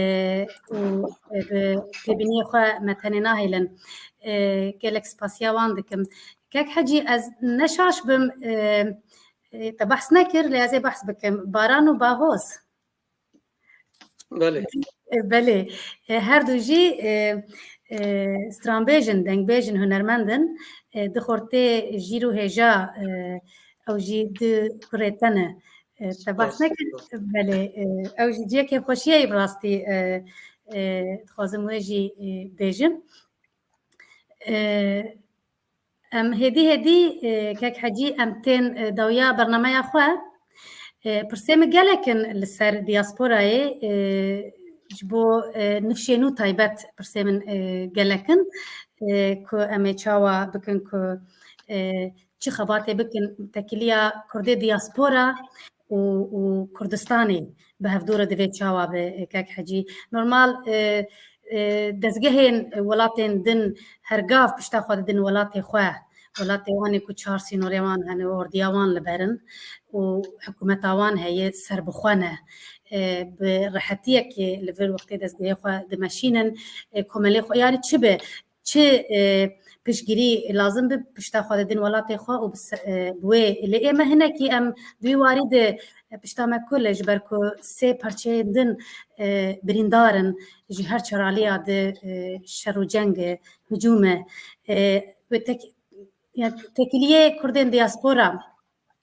û, e, bi têbîniyê xwe me tenê nahêlin. E, gelek spasiya wan dikim. Kek Hecî, ez ne şaş bim, e, e, te behs nekir, lê ez ê behs bikim. Baran û Bahoz. Belê. E, belê. E, her du jî, e, e, stranbêj in, dengbêj in, hunermend in. E, di xortê jîr û hêja, e, ew jî du kurê te ne. E, te behs nekir. Belê. E, ew jî cihê kêfxweşiyê ye bi rastî, e, e, dixwazim wê jî, e, bêjim. E, Em hêdî hêdî, e, kek Hecî, em tên, e, dawiya bernameya xwe. E, pirsê min gelek in li ser diasporayê, e, ji bo, e, nifşên nû taybet pirsê min, e, gelek in, e, ku em ê çawa bikin ku, e, çi xebatê bikin, tekiliya Kurdê diaspora û, û Kurdistanê bi hevdû re divê çawa be, e, kek Hecî. Normal, e, e, dezgehên welatên din hergav pişta xwe didin welatê xwe. Welatê wan ê ku çar sînorê wan hene, ordiya wan li ber in û hikûmeta wan heye serbixwe ne. E, bi rehetiyekê li vir wextê dezgehê xwe dimeşînin, e, komelê xwe, yani çi be, çi, e, piştgirî lazim bi pişta xwe didin welatê xwe û bi se-, e, bi wê lê ê me hinekî em di wî warî de, e, pişta me kul e, ji ber ku sê parçeyên din, e, birîndar in, ji her çar aliya de, e, şer û ceng e, hicûm e. E, wê tek-, ya tekiliyê Kurdên diaspora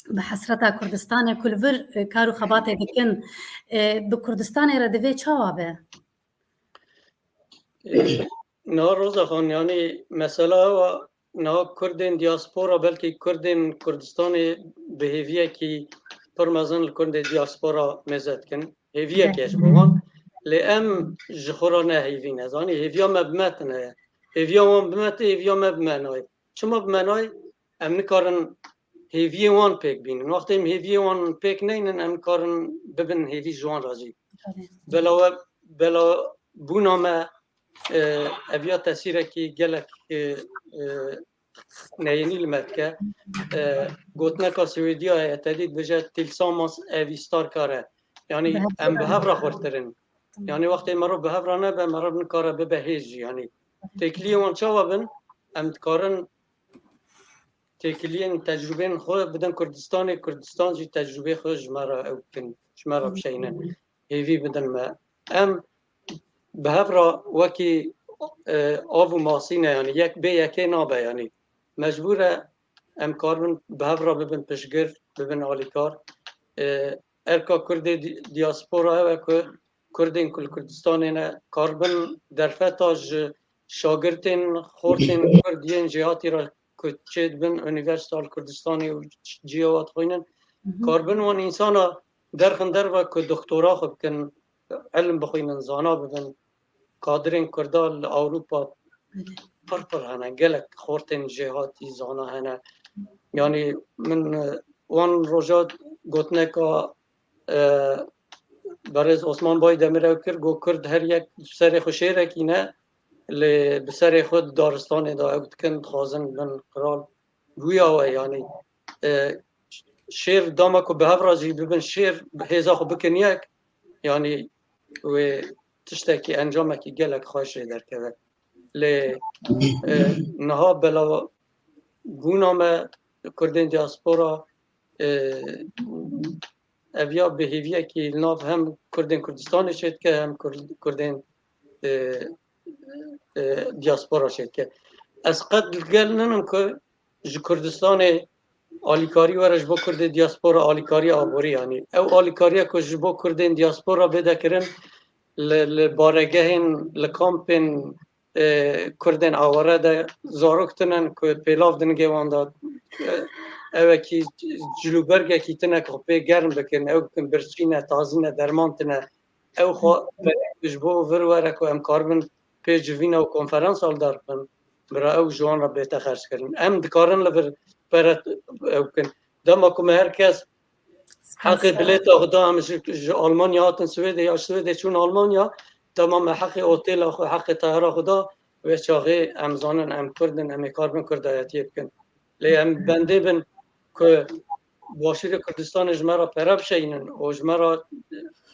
bi hesreta Kurdistanê ku li vir, e, kar û xebatê dikin, e, bi Kurdistanê re divê çawa be? E, Niha Roza Xan, yanî mesela ew e, niha Kurdên diaspora, belkî Kurdên Kurdistanê bi hêviyekî pir mezin li Kurdên diaspora mêze dikin. Hêviyek e ji bo wan. Lê em ji xwe re ne hêvî ne. Zanî, hêviya me bi me tine ye. Hêviya wan bi me tê, hêviya me bi me nayê. Çima bi me nayê? Em nikarin hêviyê wan pêk bînin. Wextê em hêviyê wan pêk neynin, em nikarin bibin hêvî ji wan re jî. Belawe, bela bûna me, e, eviya tesîrekî gelek, e, e, neyênî li me dike. E, gotineka Swêdiya heye, te dî dibêje, "Tillsammans är vi starkare." Yanî em bi hev re xurtir in. Yanî wextê merov bi hev re nebe, merov nikare bibe hêz jî. Yanî têkiliyên wan çawa bin? Em dikarin têkiliyên tecrûbên xwe bidin Kurdistanê, Kurdistan jî tecrûbê xwe ji me re ew bikin, ji me re bişeynin, hêvî bidin me. Em bi hev re wekî, e, av û masî ne, yanî yek bê yekê nabe, yanî mecbûr e em karibin bi hev re bibin piştgir, bibin alîkar. E, Erka Kurdê di-, diaspora ew e ku Kurdên ku li Kurdistanê ne, karibin derfeta ji şagirtên xortên Kurd yên jêhatî re ku çêdibin Unîversîta li Kurdistanê û cihê wa dixwînin, karibin wan însana derxin derve ku doktora xwe bikin, ilim bixwînin, zana bibin. Kadirên Kurda li Ewropa pir pir hene, gelek xortên jêhatî zana hene. Yanî min, e, wan roja gotineka, e, berêz Osman Baydemir ew kir, got, Kurd her yek serê xwe şêrekî ne, lê bi serê xwe di daristanê de ew dikin, dixwazin bin qral. Guya we, yanî, e, şêr dama ku bi hev re jî bibin şêr, hêza xwe bikin yek, yanî wê tiştekî, encamekî gelek xweş jê derkeve. Lê e, niha belavbûna me Kurdên diaspora, e, ev ya bi hêviyekî li nav hem Kurdên Kurdistanê çêdike, hem Kurd-, Kurdên, e, e, diaspora çêdike. Ez qet li gel ninim ku ji Kurdistanê alîkarî were ji bo Kurdê diaspora, alîkariya aborî, yanî ew alîkariya ku ji bo Kurdên diaspora bêde kirin, li, li baregehên, li kampên, e, Kurdên aware de zarok tinin ku pêlav dingê wan de, e, ewekî cilûbergekî tine ku pê germ bikin, ew bikin birçî ne, tazî ne, derman tine. Ew xwe ji bo vir were ku em karibin pê civîna û konferansa li dar bixin, bira ew ji wan re bête xerckirin. Em dikarin li vir pere ew bikin. Dema ku me her kes heqê bilêta xwe da, em ji, ji Almanya hatin Swêdê, ya ji Swêdê çûn Almanya, dema me heqê otêla xwe, heqê teyara xwe da, wê çaxê em zanin em Kurd in, em ê karibin Kurdayetiyê bikin. Lê em bendê bin ku başûrê Kurdistanê ji me re pere bişeyînin û ji me re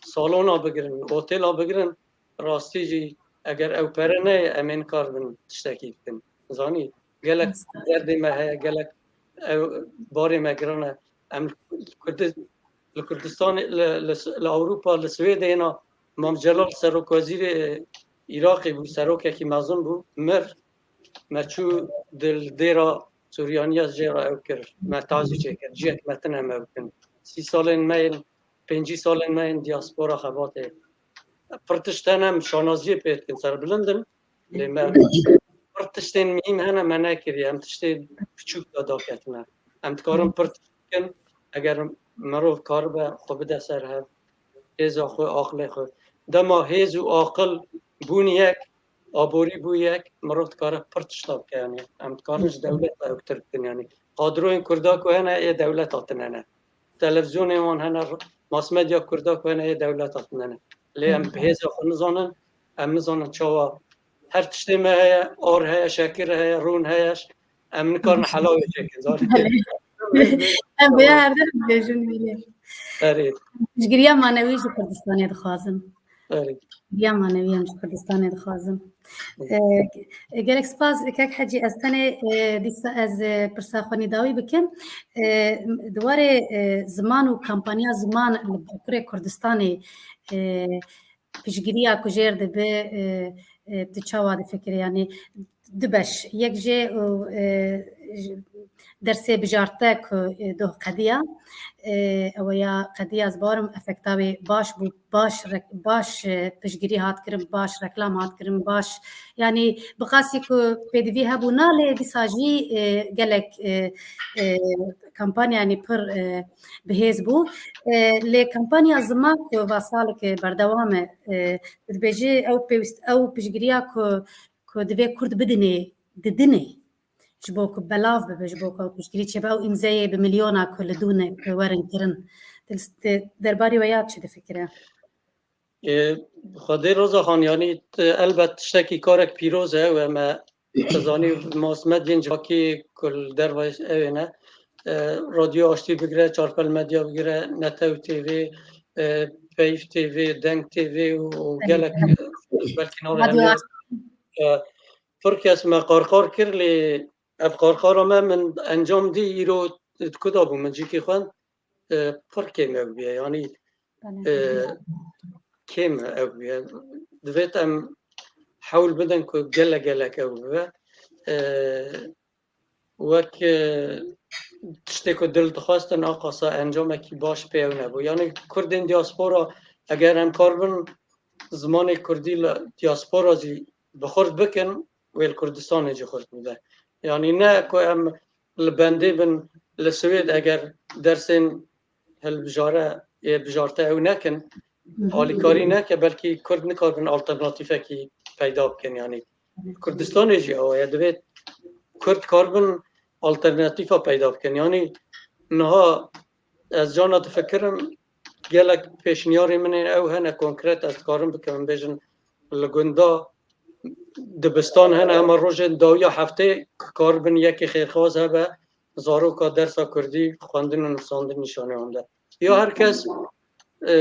salona bigirin, otêla bigirin, rastî jî eger ew pere neyê, em ê nikaribin tiştekî bikin. Zanî, gelek derdê me heye, gelek ew barê me giran e. Em li Kurdi-, li Kurdistanê, li, li, li Ewropa, li Swêdê hêna Mam Celal serokwezîrê Iraqê bû, serokekî mezin bû, mir. Me çû dil dêra Suryaniya jê re ew kir. Me tazî çêkir. Ciyek me tine me bikin. Sî salên me yên, pêncî salên me yên diaspora xebatê. Pir tişt hene em şanaziyê pê dikin, serbilind in. Lê me pir tiştên mihîm hene me nekiriye. Em tiştê piçûk de daketine. Em dikarin pir tişt bikin. Eger mirov karibe xwe bide ser hev, hêza xwe, aqilê xwe. Dema hêz û aqil bûn yek, aborî bû yek, mirov dikare pir tişta bike, yanî. Em dikarin ji dewleta ew tir bikin, yanî. Kadroyên Kurda ku hene, ê dewleta tine ne. Televîzyonên wan hene, masmedya Kurda ku hene, ê dewleta tine ne. Lê em bi hêza xwe nizanin, em nizanin çawa. Her tiştê me heye, ar heye, şekir heye, rûn heye, em nikarin helawê çêkin. Em vêya her der dibêjin, belê. Erê. Piştgiriya manewî ji Kurdistanê dixwazin. Erê. Piştgiriya manewî em ji Kurdistanê dixwazin. Erê. E, gelek spas, kek Hecî, ez tenê, e, dîsa ez, e, pirsa xwe nîdawî bikim. E, di warê, e, ziman û kampanya ziman li Bakurê Kurdistanê, e, piştgiriya ku jêr dibe, e, e, tu çawa difikirî? Yanî du beş, yek jê, e, e, dersê bijarte ku, e, doh qediya, e, ew ya qediya, ez bawerim efekta wê baş bû, baş rek-, baş, e, piştgirî hat kirin, baş reklam hat kirin, baş, yanî bi qasî ku pêdivî hebûna, lê dîsa jî, e, gelek, e, e, kampanya, yanî pir, e, bihêz bû. E, lê kampanya ziman ku va salek berdewam e, e, dibêje ew pêwîst, ew piştgiriya ku, ku divê Kurd bidinê, didinê. Ji bo ku belav bibe, ji bo ku ew piştgirî çêbe, ew îmzeyê bi milyona ku li dû ne, ku werin kirin. Di, di derbarê wê ya çi difikire? Ê, Xwedê Roza Xan, yanî, t-, elbet tiştekî, karek pîroz e, we me dizanî, masmedyên civakî ku li derve ew ê ne, e, Radyo Aştî bigire, Çarpel Medya bigire, Netew T V, e, Peyv T V, Deng T V û, û gelek, e, belkî navê Radyo hene. Aştî. E, pir kes me qarqar kir, lê ev qarqara me min encam dî, îro di ku de bû, min cîkî xwend, e, pir kêm ew bûye. Yanî, Belê. e, kêm ew bûye. Divêt em hewl bidin ku gelek gelek ew bibe. E, wek, e, tiştê ku dil dixwestin, a qasa encamekî baş pê ew nebû. Yanî Kurdên diaspora, eger em karibin zimanê Kurdî li diaspora jî bi xurt bikin, wê li Kurdistanê jî xurt bibe. Yanî ne ku em li bendê bin li Swêd, eger dersên hilbijare, ê bijarte ew nekin, alîkarî neke, belkî Kurd nikaribin alternatîfekî peyda bikin. Yanî Kurdistanê jî ew ye, divê Kurd karibin alternatîfa peyda bikin. Yanî niha ez cana difikirim, gelek pêşniyarê min ên ew hene konkret, ez dikarim bikim, bêjin li gunda dibistan hene, hema rojên dawiya heftê karibin yekê xêrxwaz hebe, zaroka dersa kurdî xwendin û nivîsandin nîşanê wan de. Ya her kes, e,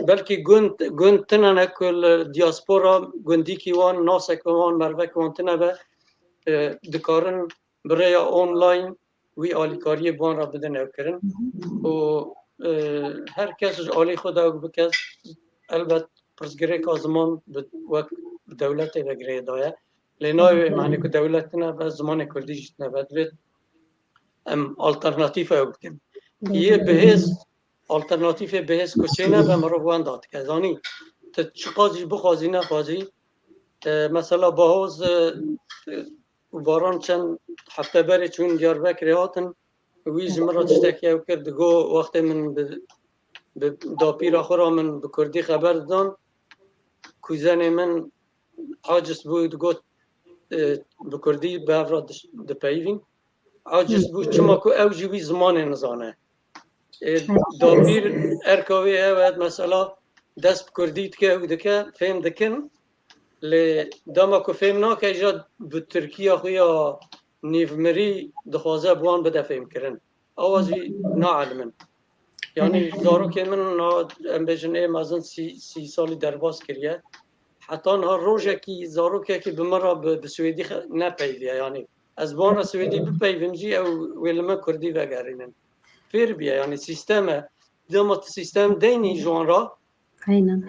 belkî gund, gund tune ne ku li diaspora gundîkî wan, nasek wan, mervek wan tune be, e, dikarin bi rêya online wî alîkariyê bi wan re bidin ewkirin. Û, e, her kes ji alî xwe de ew bike, elbet pirsgirêka ziman bi, wek bi dewletê ve girêdaye. Lê nayê wê, yani ku dewlet tune be, zimanê kurdî jî tune be. Divêt em alternatîf ew bikin. Yê bihêz, alternatîfê bihêz ku çêne be, mirov wenda dike. Zanî, tu çiqas jî bixwazî, nexwazî, e, mesela Bahoz, e, û Baran çend hefte berê çûn Diyarbekirê hatin, wî ji min re tiştekî ew kir, digo, wextê min bi, bi dapîra xwe re min bi kurdî xeber didan, kuzenê min aciz bû, digot, e, bi kurdî bi hev re diş-, dipeyivîn. Aciz bû, çima ku ew jî wî zimanê nizane. E, dapîr erka wê ew e, mesela dest bi kurdî dike, ew dike, fêm dikin. Lê dema ku fêm nake, îja bi tirkiya xwe ya nîvmirî dixwaze bi wan bide fêmkirin. Awa jî naelimin. Yani zarokê min na, em bêjin ê mezin sî, sî salî derbas kiriye. Heta niha rojekî zarokekî bi min re bi, bi swêdî xe-, nepeyviye. Yani ez bi wan re swêdî bipeyvim jî, ew wê li min kurdî vegerînin. Fêr biye, yani sîstem e. Dema tu sîstem deynî ji wan re, Aynen.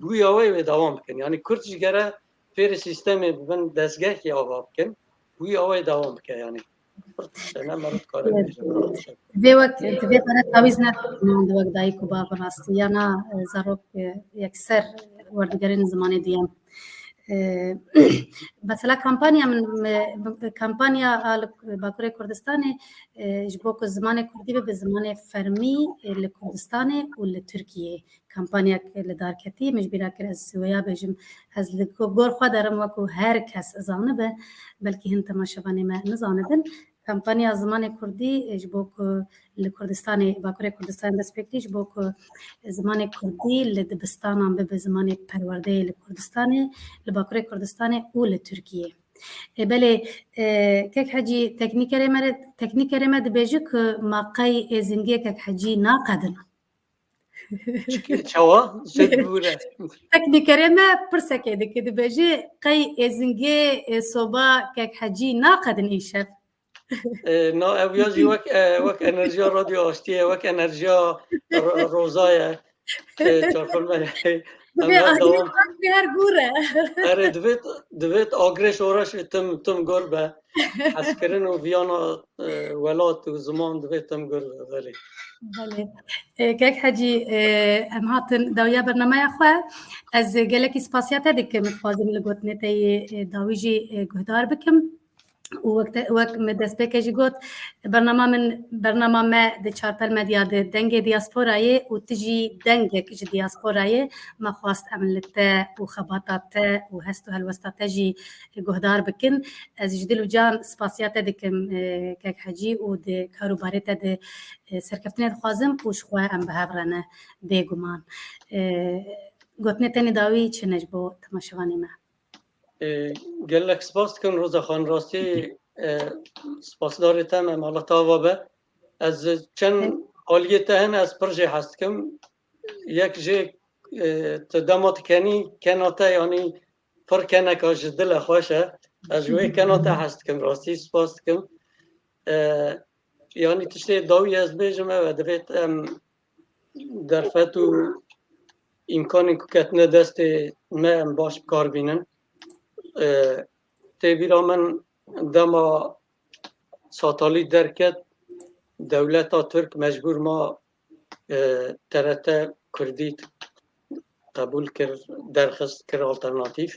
Wî awayê wê dewam bikin. Yani kurd jî gere fêrê sîstemê bibin, dezgehê ava bikin. Wî awayê dewam bike yani. Kurd tiştene meriv kare Evet. bêje. Vê wek, divê pere tawîz ne, wek dayik û bav rastî. Yana, e, zarok, e, yekser werdigerin zimanê duyem. E, mesela kampanya min, me, kampanya a li Bakurê Kurdistanê, e, ji bo ku zimanê kurdî bibe zimanê fermî, e, li Kurdistanê û li Tirkiyê. Kampanyek li dar ketî, min ji bîra kir ez wêya bêjim. Ez li go-, gor xwe derim, wekû her kes zanibe, belkî hin temaşevanê me nizanibin. Kampanya zimanê kurdî, e, ji bo ku li Kurdistanê, Bakurê Kurdistanê dest pê kirî, ji bo ku zimanê kurdî li dibistanan bibe zimanê perwerdeyê li Kurdistanê, li Bakurê Kurdistanê û li Tirkiyê. E, belê, e, kek Hecî, teknîkerê me re, teknîkerê me dibêje ku ma qey êzingê kek Hecî naqedin. Çi-, çawa? Zêde bûre. Teknîkerê me pirsekê dike, dibêje, qey êzingê, e, soba kek Hecî naqedin îşev? E, na, ev ya jî wek, e, wek enerjiya Radyo Aştî ye, wek enerjiya ro-, roza ye. E, çarxul me. Divê Em her agirê dewam. Her gûr e. Erê, divêt, divêt agirê şoreşê tim, tim gor be. Hezkirin û viyana, e, welat û ziman divê tim gor be, belê. Belê. E, kek Hecî, e, em hatin dawiya bernameya xwe. Ez gelekî spasiya te dikim, dixwazim li gotinê te yê, e, dawî jî, e, guhdar bikim. Û wek te, wek min destpêkê jî got, bernama min, bernama me di Çarpel Medya de dengê diasporayê û tu jî dengek ji diasporayê, me xwest em li te û xebata te û hest û helwesta te jî guhdar bikin. Ez ji dil û can spasiya te dikim, e, kek Hecî, û di kar û barê te de, e, serkeftinê dixwazim û ji xwe em bi hev re ne bêguman. E, gotinê tenê dawî çi ne ji bo temaşevanê me? E, gelek spas dikim Roza Xan, rastî, e, spasdarê te me, mala te ava be. Ez çend aliyê te hene, ez pir jê hez dikim. Yek jê, e, tu dema dikenî, kena te, yanî pir keneka ji dile xweş e. Ez ji wê kena te hez dikim, rastî spas dikim. E, yanî tiştê dawî ez bêjim ew e, divêt em derfet û îmkanên ku ketine destê me em baş bi kar bînin. E, tê bîra min dema Satalî derket, dewleta Tirk mecbûr ma, e, T R T Kurdî qebûl kir, derxist kir alternatîf.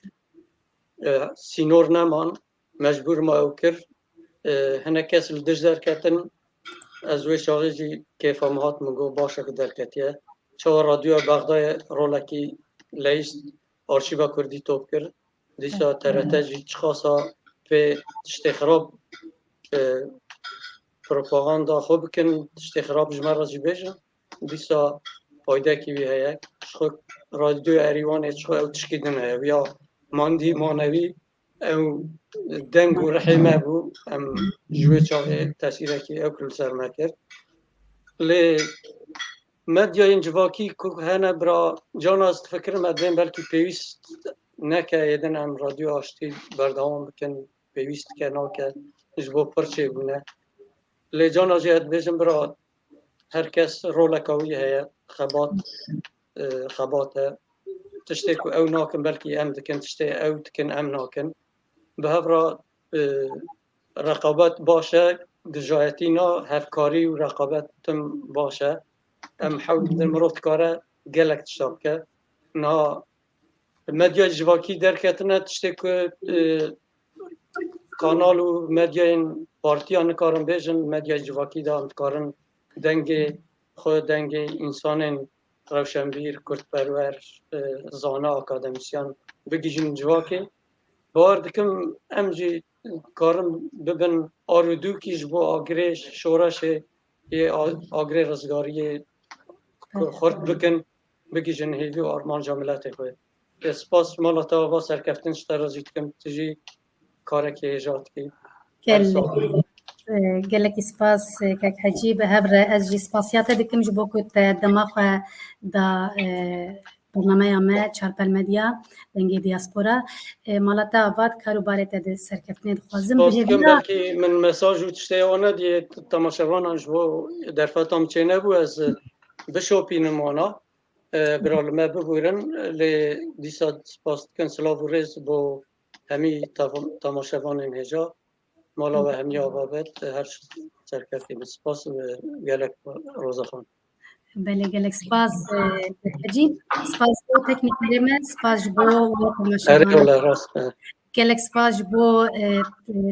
E, sînor neman, mecbûr ma ew kir. E, hinek kes li dij derketin. Ez wê çaxê jî kêfa min hat, min got, baş e ku derketiye. Çawa Radyoya Bexdayê rolekî leyîst arşîva kurdî top kir. Dîsa T R T jî çiqasa pê tiştê xirab, e, propaganda xwe bikin, tiştê xirab ji me re jî bêjin. Dîsa faydekî wî heye. Ji xwe Radyoya Erîwanê ji xwe ew tişkî din heye. Ya mandî manewî ew deng û rihê me bû, em ji wê çaxê tesîrekî ew li ser me kir. Lê medyayên civakî ku hene bira, cana ez difikirim, em bên belkî pêwîst neke êdin em Radyo Aştî berdewam bikin, pêwîst dike nake, ji bo pir çêbûne. Lê cana jî ez dibêjim bira, her kes roleka wî heye, xebat, e, xebat e. Tiştê ku ew nakin, belkî em dikin, tiştê ew dikin, em nakin. Bi hev re, e, reqabet baş e, dijayetî na, hevkarî û reqabet tim baş e. Em hewl bidin, mirov dikare gelek tişta bike. Na medya civakî derketine tiştê ku, e, kanal û medyayên partiyan nikarin bêjin, medyayê civakî de em dikarin dengê xwe, dengê însanên rewşenbîr, kurdperwer, e, zana, akademîsyen bigihîjin civakê. Bawer dikim em jî karin bibin arûdûkî ji bo agirê şoreşê yê a-, agirê rizgariyê ku xurt bikin, bigihîjin hêvî û armanca miletê xwe. E, spas mala te ava, serkeftin ji te re jî dikim, tu jî karekî hêja dikî. Her Gelek, sal. e, gelekî spas, e, kek Hecî, bi hev re ez jî spasiya te dikim ji bo ku te dema xwe da, e, bernameya me, Çarpel Medya, Dengê Diaspora. E, mala te ava, di kar û barê te de serkeftinê dixwazim. Spas Bi dikim, hêviya belkî min mesaj û tiştê wan nediyê temaşevanan ji bo derfeta min çênebû, ez, e, bişopînim wana. E, bira li me bibûrin, lê dîsa spas dikin, silav û rêz bo hemî tam-, temaşevanên hêja. Mala we hemiya ava be, her serkeftin. Spas, e, gelek Roza Xan. Belê, gelek spas, e, Hecî. Spas bo teknîkerê me, spas ji bo we Erê temaşevan. wele rast e. Gelek spas ji bo, e,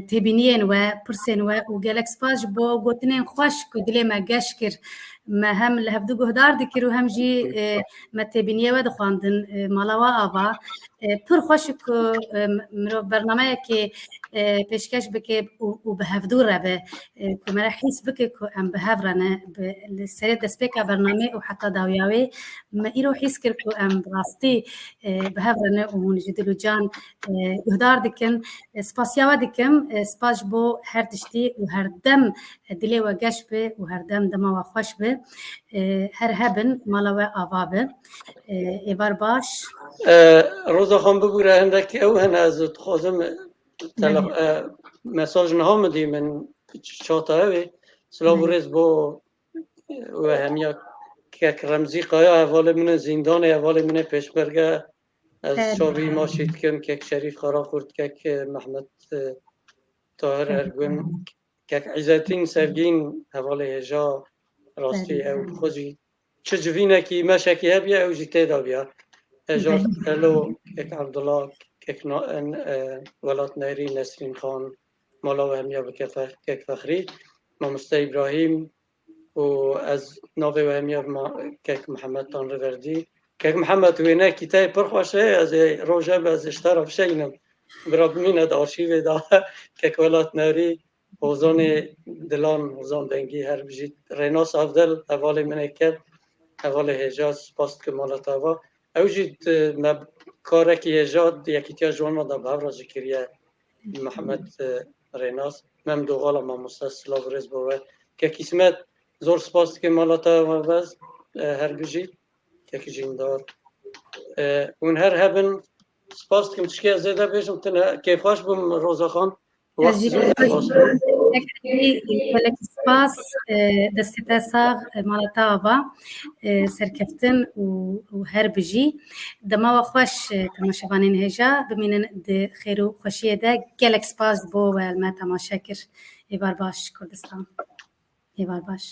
têbîniyên we, pirsên we û gelek spas ji bo gotinên xweş ku dilê me geş kir. Me hem li hevdu guhdar dikir û hem jî, e, me têbîniyê we dixwandin, e, mala we ava. E, pir xweş e ku, e, mirov bernameyekê, e, pêşkeş bike û, û bi hevdû re be. E, ku me re hîs bike ku em bi hev re ne. Bi, li serê destpêka bernamê û heta dawiya wê me îro hîs kir ku em bi rastî, e, bi hev re ne û hûn ji dil û can, e, guhdar dikin. E, spasiya we dikim. E, spas ji bo her tiştî û her dem, e, dilê we geş be û her dem dema we xweş be. E, her hebin, mala we ava be. E, êvar baş. E, Roza Xan, bibûre hindek ew hene, ez dixwazim, e, tele-, Belê. e, mesaj niha min dî min çata ew ê. Silav û Belê. rêz bo, e, we hemiya. Kek Remzî Kaya hevalê min e, zîndanê hevalê min e, pêşmerge. Ez Evet. çavî maşî dikim, kek Şerîf Karaxurt, kek, e, Mehmet, e, Tahir Ergun, kek Îzetîn Sevgîn, hevalê hêja, rastî Evet. ew bi xwe jî çi civînekî, meşekî hebiye, ew jî tê de biya. Hêja Evet. Elo, kek Abdullah, kek Na-, en, e, Welat Nerî, Nesrîn Xan, mala we hemiya bi kefe-, kek Fexrî, mamoste Îbrahîm, û ez navê we hemiya ma-, kek Mihemed Tanriverdî. Kek Mihemed, wênekî te pir xweş e, ez ê roje be ez ê ji te re bişeynim. Bira bimîne di arşîvê de. Kek Welat Nerî, Hozanê Dilan, Hozan Dengî, her bijît. Rênas Avdel, hevalê min ê kevn, hevalê hêja, spas dikim mala te ava. Ew jî di me karekî hêja di Yekîtiya Ciwanan de bi hev re jî kiriye. Mihemed, e, Rênas, Mem Doxala mamoste, silav û rêz bo we. Kek Îsmet, zor spas dikim mala te ava, e, her bijî. Kek Jîndar. E, hûn her hebin, spas dikim, tişkê ez zêde bêjim tine. Kêfxweş bûm, Roza Xan. Ez jî Wextî zor kêfxweş spas bûm. Gelek spas, e, destê te sax, e, mala te ava, e, serkeftin û, û her bijî. Dema we xweş, e, temaşevanên hêja, bimînin di xêr û xweşiyê de. Gelek spas bo we li me temaşe kir. Êvar baş Kurdistan. Êvar baş.